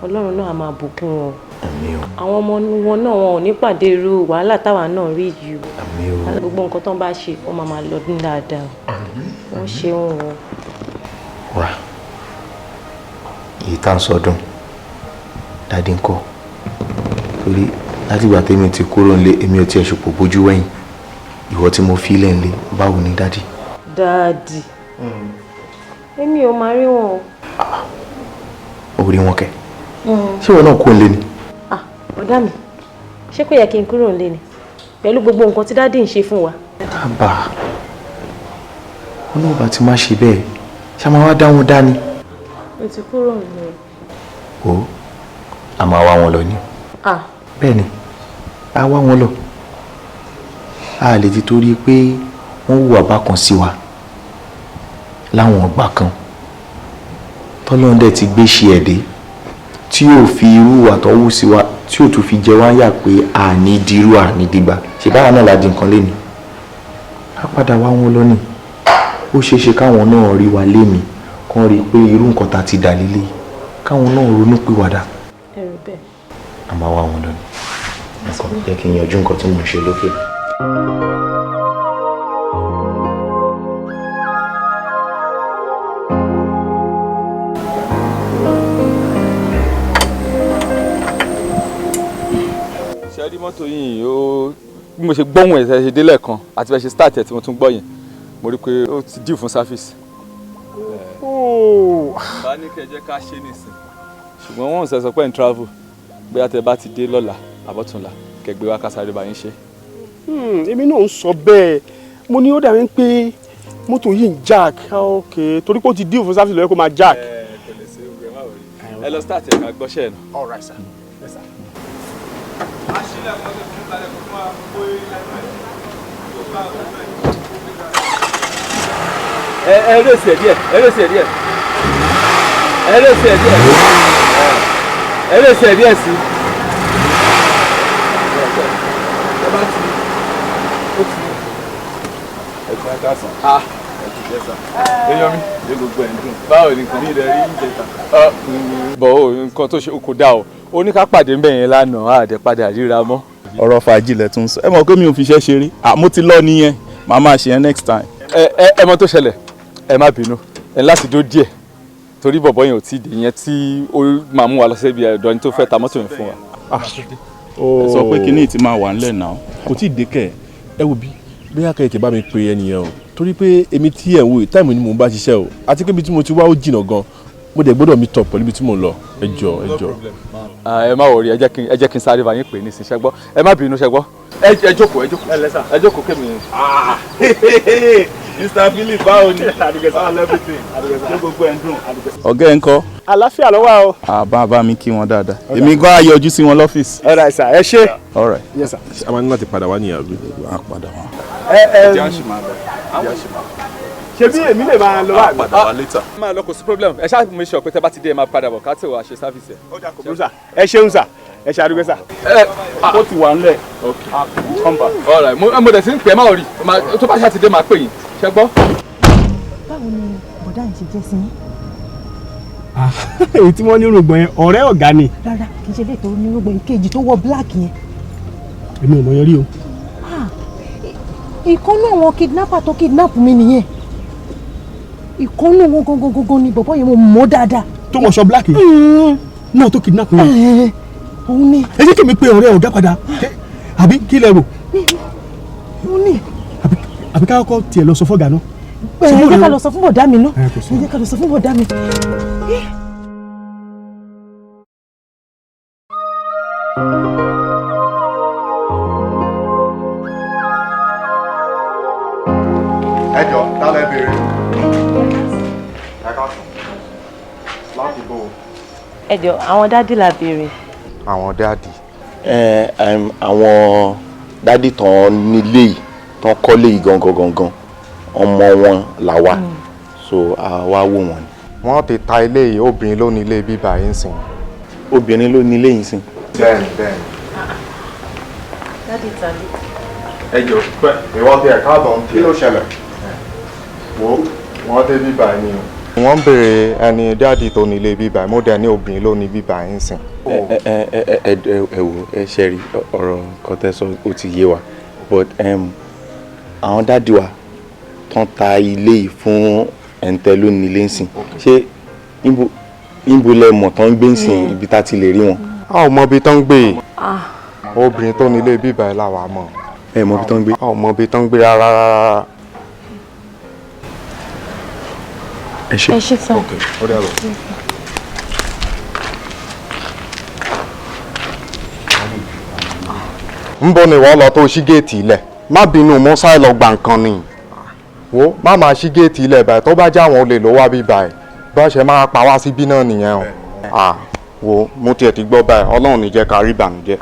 Ọlọ́run náà á máa bùkún wọn. Àmín o. Àwọn ọmọ wọn náà wọn ò ní pàdé irú wàhálà táwa náà rí yìí o. Àmín o. Gbogbo nǹkan tó ń bá ṣe, ó máa máa lọ́dún dáadáa. Wọ́n ṣeun o. Wá, èyí tá à ń sọdún dáadé ńkọ́? Torí látìgbà tèmi ti kúrò nílé, èmi ò tiẹ̀ ṣòpò bójú wẹ̀yìn. Ìwọ tí mo fi lẹ̀ nílé, báwo ni dádì? Dádì, èmi ò máa rí wọn o. Ó rí wọn kẹ? Ṣé ìwọ náà kúrò nílé ni? Ọ̀dà mi, ṣé kò yẹ kí n kúrò nílé ni pẹ̀lú gbogbo nǹkan tí dádì ń ṣe fún wa? Àbá, wọn náà bá ti má ṣe bẹ́ẹ̀, ṣá máa wá dá wọn dání. Mo ti kúrò nílé. O, a máa wá wọn lọ ni. Bẹ́ẹ̀ ni, a wá wọn lọ. A lè ti torí pé wọ́n hùwà bákan sí wa láwọn ọgbà kan tọ́lọ́run dẹ̀ ti gbé ṣe ẹ̀dẹ́ tí yóò fi irú ìwà tó wù sí wa tí yóò tún fi jẹ wá yà pé àní dirú àní dìgbà ṣe báwa náà la di nǹkan léni. A padà wá wọn lọ ni. Ó ṣeé ṣe káwọn náà rí wa léni, kán rí i pé irú nǹkan tá ti dà lílé, káwọn náà ronú pìwàdà. Ẹrù bẹ́ẹ̀. A máa wá wọn lọ ni. Nǹkan jẹ́ kí n yanjú nǹkan tí mò ń ṣe lókè. Ṣe rí mọ́tò yìí, ó bí mo ṣe gbọ́hùn ẹ̀ ṣe délẹ̀ kan àti bẹ́ẹ̀ ṣe start ẹ̀ tí mo tún gbọ́ yẹn, mo rí i pé ó ti due fún service. Bá ní kẹ́ ẹ jẹ́ ká ṣe nìsín, ṣùgbọ́n wọ́n ń sọ pé ń travel, bóyá tẹ bá ti dé lọ́la àbọ̀túnla kẹgbẹ́ wa ká sáré bá yín ṣe. Èmi náà ń sọ bẹ́ẹ̀, mo ní ó dàbí pé mọ́tò yìí ń jack, ok, torí pé ó ti due fún service ló yẹ kó máa jack. Ẹ kò lè ṣe é, má wọrí, ẹ lọ start ẹ̀ ká gbọ́ṣẹ́ ẹ̀ nù. All right sir. Yes sir. Ẹ rèsì ẹ díẹ̀, ẹ rèsì ẹ díẹ̀, ẹ rèsì ẹ díẹ̀, ẹ rèsì ẹ díẹ̀ sí. Èèyàn mi, ṣé gbogbo ẹ̀ ń dùn? Báwo ni nǹkan? Mi rẹ̀ rí ìjẹta. Bọ̀ o, nǹkan tó ṣe kò dáa o. Ó ní ká pàdé ńbẹ̀ yẹn lánàá, àdẹ padà ríra mọ́. Ọ̀rọ̀ fàájì lẹ̀ tún sọ. Ẹ mọ̀ pé mi ò fi iṣẹ́ ṣeré. Mo ti lọ nìyẹn, màá máa ṣe yẹn next time. Ẹ ẹ mọ̀ tó ṣẹlẹ̀, ẹ má bínú, ẹ láti dó díẹ̀ torí bọ̀bọ̀ yẹn ò tí ì dé yẹn tí ó máa mú wa lọ síbi ẹ̀dọ́ ẹni tó fẹ́ ta mọ́tò yẹn fún wa. Ẹ sọ pé kinní ti máa wà ńlẹ̀ náà. Kò tí ì dé kẹ̀, ẹ wo bí bóyá kẹ́ ẹ tẹ̀ bá mi pe ẹnìyẹn o, torí pé èmi tí ẹ̀ ń wò táìmù ni mò ń bá ṣiṣẹ́ o, àti pé ibi tí mo ti wá ó jìnnà gan, mo dẹ̀ gbọ́dọ̀ meet up pẹ̀lú ibi tí mò ń lọ. Ẹ jọ̀ọ́, ẹ jọ̀ọ́. Ẹ má wọrí, ẹ jẹ́ kí n sáré bá yín pè é nísìnyí, ṣẹ́ gbọ́? Ẹ má bínú, ṣẹ́ gbọ́? Ẹ jókòó, ẹ jókòó, ẹ jókòó kémi. Mr. Philip, báwo ni? Báwo everything? Ṣé gbogbo ẹ̀ ń dùn? Ọ̀gá ẹ̀ ń kọ́. Àlàáfíà ló wà o. Àbá bá mi kí wọn dáadáa. Èmi gan á yọjú sí wọn lọ́fíìsì. All right sir, ẹ ṣé. All right. Yes sir. A máa ní láti padà wá ní àbí? A padà wá. Ẹ Ẹ jẹ́ àṣì máa lọ. Ẹ jẹ́ àṣì máa lọ. Ṣé bí èmi lè máa lọ báyìí? Padà wá later. Máa lọ, kò sí problem. Ẹ ṣáà mi sọ pé tẹ bá ti dé, ẹ máa padà bọ̀ ká tẹ̀ wá ṣe service ẹ̀. Ó dà, kò burú sir. Ẹ ṣeun sir, ẹ ṣe àdúgbò sir. Ó ti wà ńlẹ̀. Okay. Come back. All right, mo dẹ̀ ti ń pè é, má wọrí, tó bá ṣáà ti dé máa pè yín, ṣẹ gbọ́? Báwo ni bọ̀dá yìí ṣe jẹ́ sí yín? Èyí tí wọ́n ní irùngbọ̀n yẹn, ọ̀rẹ́ ọ̀gá ni. Rárá, kì í ṣe lè tó ní irùngbọ̀n, ìkejì tó wọ black yẹn. Èmi ò mọ̀ yẹn rí o. Ìkan náà àwọn kidnapper tó kidnap mi nìyẹn. Ìkan náà wọn gangan gangan ni bọ̀bọ̀ yẹn, mo mọ̀ dáadáa. Tó wọṣọ black yẹn náà tó kidnap mi. Òun ni. Ẹ jẹ́ kí mi pe ọ̀rẹ́ ọ̀gá padà, àbí kí lẹ rò? Òun ni. Àbí ká kọ́kọ́ tiẹ̀ lọ sọ fọ́gà náà. Ẹ jẹ́ ká lọ sọ fún bọ̀dá mi náà. Ẹ jẹ́ ká lọ sọ fún bọ̀dá mi. Ẹ jọ, ta lẹ béèrè? Ẹ ká sùn láti bò ó. Ẹ jọ, àwọn daddy la béèrè. Àwọn daddy. Ẹ àwọn daddy tán nílé yìí. Tán kọ́lé yìí gangan gangan, ọmọ wọn là wá, so àwa wò wọ́n ni. Wọ́n ti ta ilé yìí, obìnrin ló ní ilé bíbá yìí ń sìn. Obìnrin ló ní ilé yìí sìn. Bẹ́ẹ̀ni, bẹ́ẹ̀ni. Daddy tàbí. Ẹ jọ pé ìwọ ti ẹ̀ káàbọ̀, kí ló ṣẹlẹ̀? Wo, wọ́n dé bíbá yìí ni o. Wọ́n ń béèrè ẹni daddy tó ní ilé bíbá yìí, mo dẹ̀ ní obìnrin ló ní bíbá yìí ń sìn. Ẹ ẹ ẹ ẹ ẹ wò, ẹ ṣe rí ọ̀rọ̀ kan tẹ́ sọ, ó ti yé wa, but àwọn daddy wa tán ta ilé yìí fún ẹ̀ǹtẹ́ ló ní ilé ń sìn, ṣé níbo lẹ mọ̀ tán ń gbé ń sìn, ibi tá ti lè rí wọn? A ò mọ ibi tán ń gbé. Obìnrin tó ní ilé bíbá yìí làwa mọ̀. Ẹ mọ ibi tán ń gbé? A ò mọ ibi tán ń gbé rárá rárá. Ẹ ṣé. Ẹ ṣé sir. Ok, ó dàbọ̀. Ń bọ̀ ni ìwọ lọ tó ṣí géètì ilẹ̀. Má bínú, mo sáré lọ gba nǹkan ni. Wo, má máa ṣí géètì ilẹ̀ báyìí, tó bá jẹ́ àwọn olè ló wá bí báyìí, bá ṣe máa pa wá síbí náà nìyẹn o. À wo, mo tiẹ̀ ti gbọ́ báyìí, Ọlọ́run ní jẹ́ ká rí ìbànújẹ́.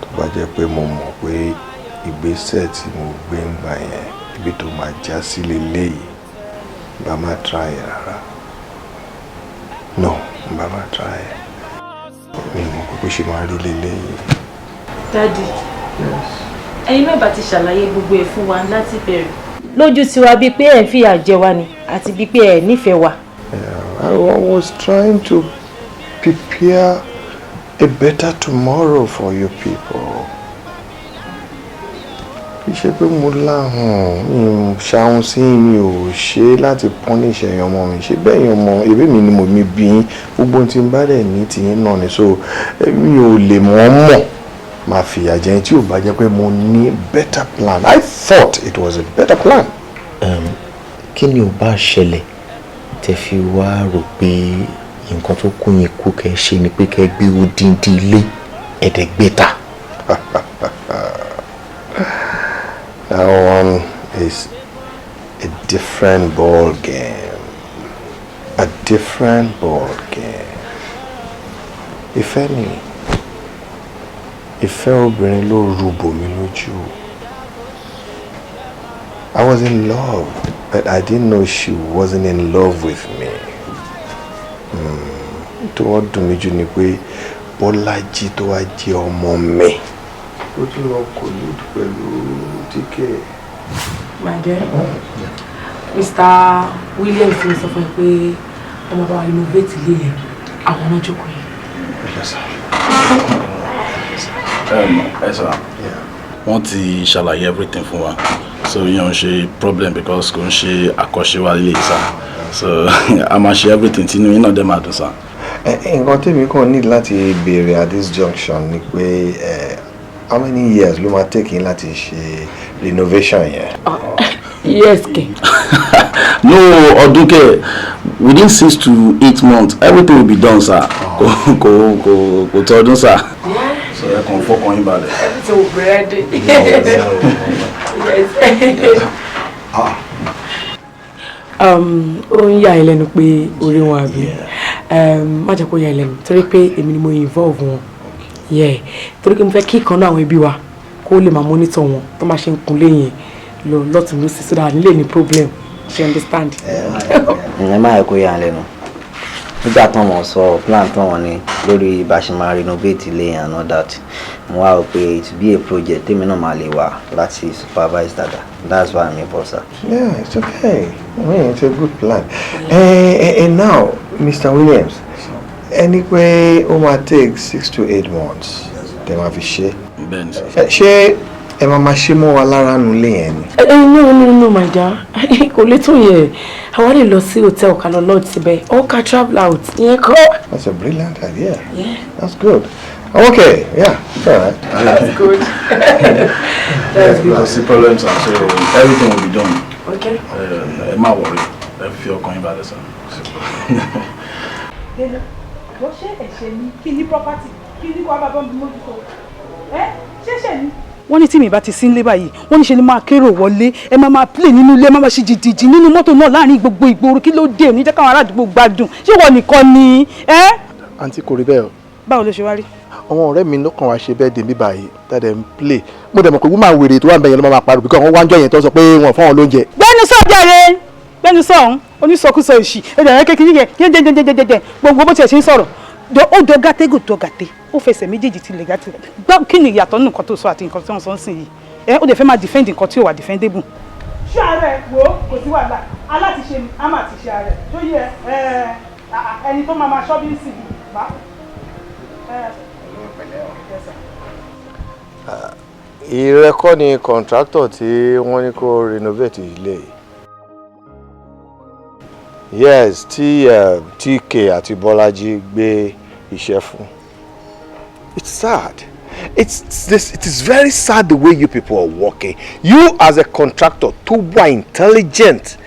Tó bá jẹ́ pé mo mọ̀ pé ìgbésẹ̀ tí mo gbé ń gbà yẹn, ibi tó máa já sí leléyìí, bá má try ẹ̀ rárá. No, bá má try ẹ̀. Mi mọ̀ pé bó ṣe máa rí leléyìí. Daddy, ẹ̀yin náà bá ti ṣàlàyé gbogbo ẹ̀ fún wa láti bẹ̀rẹ̀. Lójú tiwa, bíi pé ẹ̀ ń fìyà jẹ wa ni, àti bíi pé ẹ̀ nífẹ̀ẹ́ wa. I was trying to prepare a better tomorrow for you people. Kì í ṣe pé mo láhùn mi ò ṣàhùn sí, mi ò ṣe láti punish ẹ̀yin ọmọ mi. Ṣe bẹ́ẹ̀ yẹn ọmọ ẹbí mi ni mo mi bí yín, gbogbo ohun tí n bá dẹ̀ ní tiyín náà ni, so mi ò lè mọ̀ ọ́n mọ̀ máa fìyà jẹ yín tí ò bá jẹ́ pé mo ní better plan. I thought it was a better plan. Kí ni ò bá ṣẹlẹ̀ tẹ́ fi wá rò pé nǹkan tó kún yín kú kẹ́ ṣe ni pé kẹ́ gbé odindi ilé ẹ̀ẹ́dẹ́gbẹ̀ta? That one is a different ball game. A different ball game. Ìfẹ́ ni. Ìfẹ́ obìnrin ló rúbò mí lójú. I was in love, but I didn't know she wasn't in love with me. Tó wọ́n dùn mí jù ni pé Bọ́lájí tó wá jẹ́ ọmọ mi, ó tún lọ collude pẹ̀lú DK. My dear, Mr. Williams ti sọ fún ẹ pé ọmọ bá wa renovate ilé yẹn, àwọn náà jókòó yẹn. Ẹ sà, wọ́n ti ṣàlàyé everything fún wa, so yẹn ò ń ṣe problem because kò ń ṣe àkọ́ṣe wa lè sà, so a máa ṣe everything tí inú yín náà dẹ̀ máa dùn sà. Nǹkan tèmi kàn need láti béèrè at this junction ni pé how many years ló máa take yín láti ṣe renovation yẹn? Yes kẹ. No, ọdún kẹ, within 6 to 8 months everything will be done, sir. Kò tó ọdún, sir, so ẹ kàn fọkàn yín balẹ̀. Everything will be ready. Yes. Ó ń yà ẹ́ lẹ́nu pé orí wọn àbí? Má jẹ́ kó yà ẹ́ lẹ́nu, torí pé èmi ni mo involve wọn. Yeah, torí pé mo fẹ́ kí ìkan náà àwọn ẹbí wa kó lè máa monitor wọn tó máa ṣe ń kunlé yẹn lọ lọ́tún lọ́sí, so that nílé ní problem. She understand. Ẹ má yẹ kó yà á lẹ́nu. Nígbà tán wọ́n sọ plan tán wọ́n ní lórí bá ṣe máa renovate ilé and all that, mo wá rò pé it will be a project tèmi náà máa lè wà láti supervise dada. That's why I'm here, sir. Yeah, it's okay. I mean, it's a good plan. And now, Mr. Williams, ẹni pé ó máa take 6 to 8 months tẹ́ máa fi ṣe. Bẹ́ẹ̀ni sir. Ṣé ẹ máa máa ṣe mọ́ wa lára nulẹ̀ yẹn ni? Ẹ no, no, no, my dear, kò lè tó yẹ. Àwa lè lọ sí hotel, ká lọ lodge síbẹ̀, or ká travel out, ìyẹn kọ́. That's a brilliant idea. Yeah. That's good. Okay, yeah, it's all right. That's good. That's good. Kò sí problem, sir, so everything will be done. Okay. Ẹ má worry, ẹ fi ọkàn yín balẹ̀, sir. Wọ́n ṣe ẹ̀ṣẹ̀ ni kí ní property, kí ní kó wá bá bọ́ mi mójútó ẹ ṣẹ̀ṣẹ̀ ni. Wọ́n ní tí mi bá ti sí nílé báyìí, wọ́n ní ṣe ni máa kérò wọlé, ẹ máa máa play nínú ilé, ẹ máa máa ṣe jìjìjì nínú mọ́tò náà láàrin gbogbo ìgboro. Kí ló dé? Ní jẹ́ káwọn ará àdúgbò gbádùn. Ṣé wọ́n nìkan ni ẹ́? Àǹtí, kò rí bẹ́ẹ̀ o. Báwo ló ṣe wá rí? Àwọn ọ̀rẹ́ mi ló kàn wá ṣe birthday mi báyìí tá a dẹ̀ ń play. Mo dẹ̀ mọ̀ pé woman wèrè tó wà ń bẹ̀ yẹn ló máa pariwo because wọ́n wá ń jọ yẹn tó sọ pé wọ́n fọ́n wọn lóúnjẹ. Gbẹ́nu sọ jàre, gbẹ́nu sọ ọ̀hún, onísọkúsọ òṣì, ẹ̀dẹ̀ kékeré yẹn jẹ́jẹ́jẹ́jẹ́jẹ́, gbogbo bó tiẹ̀ ṣe ń sọ̀rọ̀. Ó dọ gàtégò dọ gàté, ó fẹsẹ̀ méjèèjì tilẹ̀ gàté. Gbọ́, kí ni ìyàtọ̀ nínú nǹkan tó sọ àti nǹkan tí wọ́n sọ ń sìn yìí? Ẹ ó dẹ̀ fẹ́ máa defend nǹkan tí ò wà defendable. Ṣé ààrẹ wo kò sí wàhálà, alátiṣe ni a máa ti ṣe ààrẹ tó yẹ ẹni tó máa máa ṣọ́ bí ń sìn bá. Ìrẹ kọ́ ni contractor tí wọ́n ní kó renovate ilé yìí. Yes, tí TK àti Bọ́lájí gbé iṣẹ́ fún. It's sad. It is very sad the way you people are working. You as a contractor tó wà intelligent,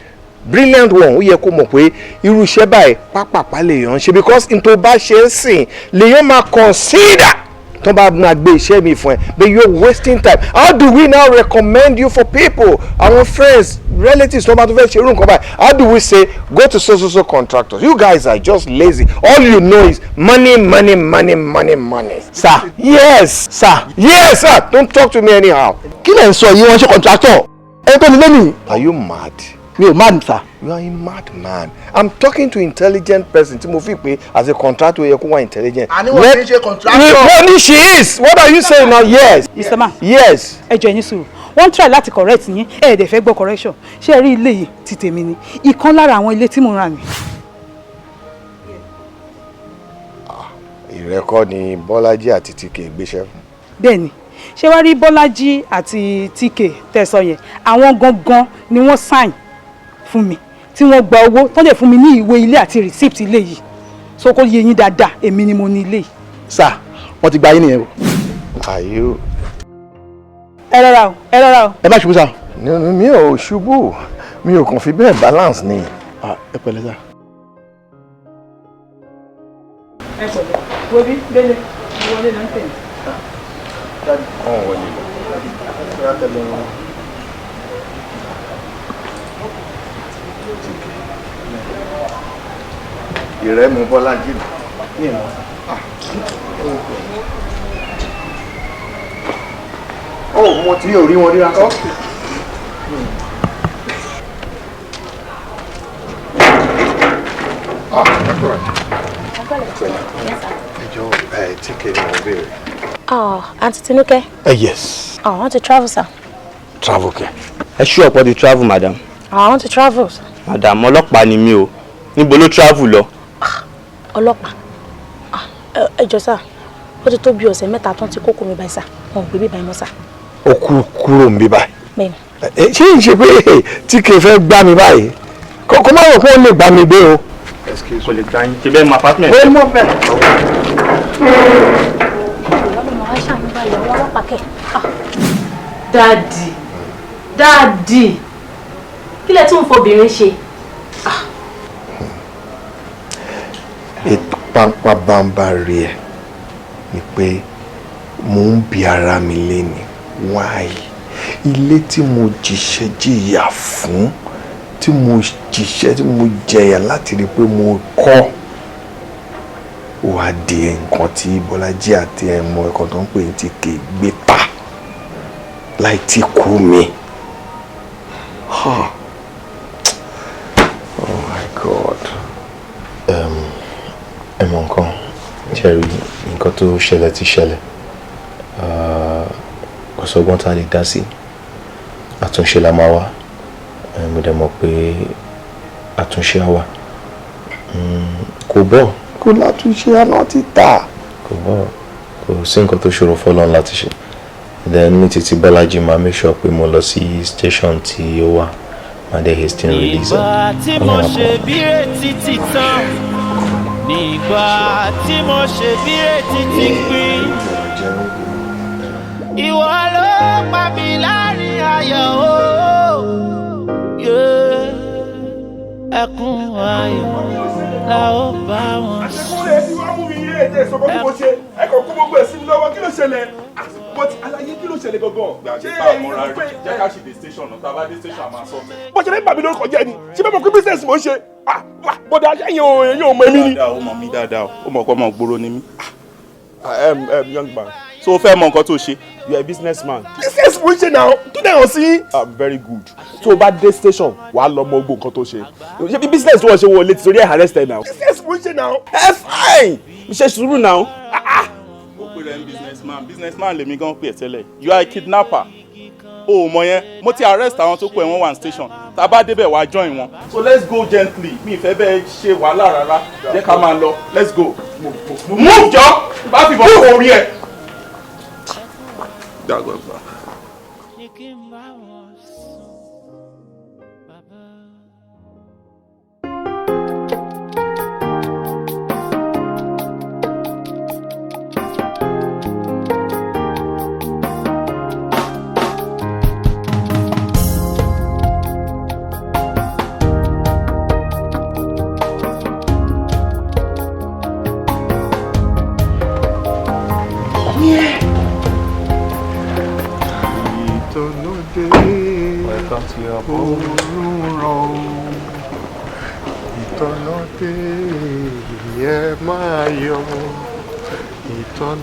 brilliant one, ó yẹ kó mọ̀ pé irú iṣẹ́ báyìí pápápá lèèyàn ń ṣe, because n tó bá ṣe ń sìn lèèyàn máa consider tó bá máa gbé iṣẹ́ mi fún ẹ, but you're wasting time. How do we now recommend you for people, our friends, relatives tó bá tó fẹ́ ṣe irú nǹkan báyìí? How do we say go to so so so contractors? You guys are just lazy. All you know is money, money, money, money, money. Sir. Yes. Sir. Yes, sir. Don't talk to me anyhow. Kí lẹ̀ ń sọ yìí? Wọ́n ṣe contractor ẹni tó ní lẹ́nìí. Are you mad? Mi ò mad, sir. You are a mad man. I'm talking to intelligent person tí mo fi pé as a contractor yẹ kó wá intelligent. Àní wọ́n ti ń ṣe contractor. Wọ́n ní she is. What are you saying now? Yes. Mr. Man. Yes. Ẹ jọ̀ọ́, ẹ ní sùúrù. Wọ́n try láti correct yín, ẹ dẹ̀ fẹ́ gbọ́ correction. Ṣé ẹ rí ilé yìí, ti tèmi ni, ìkan lára àwọn ilé tí mo ń rà ni. Ìrẹ kọ́ ni Bọ́lájí àti TK gbéṣẹ́ fún. Bẹ́ẹ̀ni. Ṣé wàá rí Bọ́lájí àti TK tẹ̀sán yẹn, àwọn gangan ni wọ́n sign fún mi tí wọ́n gba owó tó dẹ̀ fún mi ní ìwé ilé àti receipt ilé yìí, so kó yé yín dáadáa, èmi ni mo ní ilé yìí. Sir, wọ́n ti gba yín nìyẹn o. Are you. Ẹ rọra o, ẹ rọra o. Ẹ má ṣubú, sir. Mi ò ṣubú, mi ò kàn fi bẹ́ẹ̀ balance ni. Ẹ pẹ̀lẹ́, sir. Ẹ pẹ̀lẹ́, wo bí délé wọlé ló ń tẹ̀lé. Ọ̀hún wọlé lọ. Ìrẹ́ mu Bọ́lájí nù. Ó mo ti Mi ò rí wọn rí rárá. Ah, ẹ jọ̀ọ́ ẹ, TK ni mo béèrè. Oh, Aunty Tinuke. Yes. Oh, I want to travel, sir. Travel kẹ. Ẹ ṣú ọ̀pọ̀ di travel, madam. Oh, I want to travel, sir. Madam, ọlọ́pàá ni mí o. Níbo ló travel lọ? Ọlọ́pàá. Ah, ẹ jọ̀ọ́ sir, ó ti tó bí ọ̀sẹ̀ 3 tán tí kókó mi báyìí sir. Wọn ò gbé bí báyìí mọ́, sir. Ó kú kúrò ń bí báyìí. Bẹ́ẹ̀ni. Ṣé ń ṣe pé TK fẹ́ gbá mi báyìí? Kó má rò pé ó lè gbá mi gbé o. Kò lè gbá yín. Ṣe bẹ́ẹ̀ mọ apartment. Ó mọ̀ bẹ́ẹ̀. Daddy, daddy, kí lẹ tún ń fobìnrin ṣe? Ètò pampa bàǹbà rí ẹ ni pé mò ń bi ara mi léni, why ilé tí mo jìṣẹ́ jìyà fún, tí mo jìṣẹ́ tí mo jẹyà láti rí i pé mo kọ́, ó wá di nǹkan tí Bọ́lájí àti ẹ̀mọ ẹ̀kan tó ń pè ní TK gbé ta láì tí kú mi. Oh my God. Ẹ mọ nǹkan, Jerry, nǹkan tó ṣẹlẹ̀ ti ṣẹlẹ̀. Kò sọ́gbọ́n tá a lè dá sí, àtúnṣe la máa wá. Mo dẹ̀ mọ̀ pé àtúnṣe á wà. Kò bọ̀. Kò látúnṣe, àná ti tà. Kò bọ̀, kò sí nǹkan tó ṣòro fọlọ́run láti ṣe. Then ní títí Bọ́lájí, máa make sure pé mo lọ sí station tí ó wà, máa dẹ̀ hasten release ẹ̀. Nígbà tí mo ṣe bí retí ti tán, nígbà tí mo ṣe bí retí ti pín, ìwọ ló pa mí láàrin ayọ̀ o. Ẹkún ayọ̀ la ó bá wọn sùn. Àṣekúnlẹ̀ ẹ ti wá mú mi yé ètò ìsọkọ tí mo ṣe, ẹ kàn kó gbogbo ẹ̀ sí mi lọ́wọ́. Kí ló ṣẹlẹ̀? But àlàyé, kí ló ṣẹlẹ̀ gangan? Ṣé àmọ́ra rí, jẹ́ ká ṣì dé station náà. Tá a bá dé station, a máa sọ. Bó ṣe fẹ́ bà mí lórúkọ jẹ́ ni. Ṣé bẹ́ẹ̀ mọ̀ pé business mo ń ṣe? Bọ̀dà, ẹ̀yin ò, ẹ̀yin ò mọ èmi ni. Dáadáa, ó mọ̀ mí dáadáa, ó mọ̀ pé ọmọ gbòòrò ni mí. Young man. So o fẹ́ mọ nǹkan tó ṣe. You are a businessman. Business mo ń ṣe náà tó dẹ̀ hàn sí. Ah, very good. Tó o bá dé station, wàá lọ mọ gbogbo nǹkan tó ṣe. Ṣé bí business tí wọ́n ṣe wọlé ti torí ẹ̀ arrest ẹ̀ náà? Business mo ń ṣe náà. Ẹ fine! Ṣe sùúrù náà. Ó pè rẹ̀ ní businessman, businessman lèmi gan pè ẹ́ tẹ́lẹ̀. You are a kidnapper. O ò mọ yẹn, mo ti arrest àwọn tó kù ẹ̀ wọ́n wà ní station. Tá a bá débẹ̀ wàá join wọn. So let's go gently. Mi ì fẹ́ bẹ́ẹ̀ ṣe wàhálà rárá. Jẹ́ ká máa lọ. Let's go. Move jọ! Bá fìbọn kó orí ẹ̀. Dàgbàgbà. Ní kí n bá wọn sùn, bàbá. Welcome to your home. Ìtọ́nà dé, ẹ máa yọ̀. Ìtọ́nà.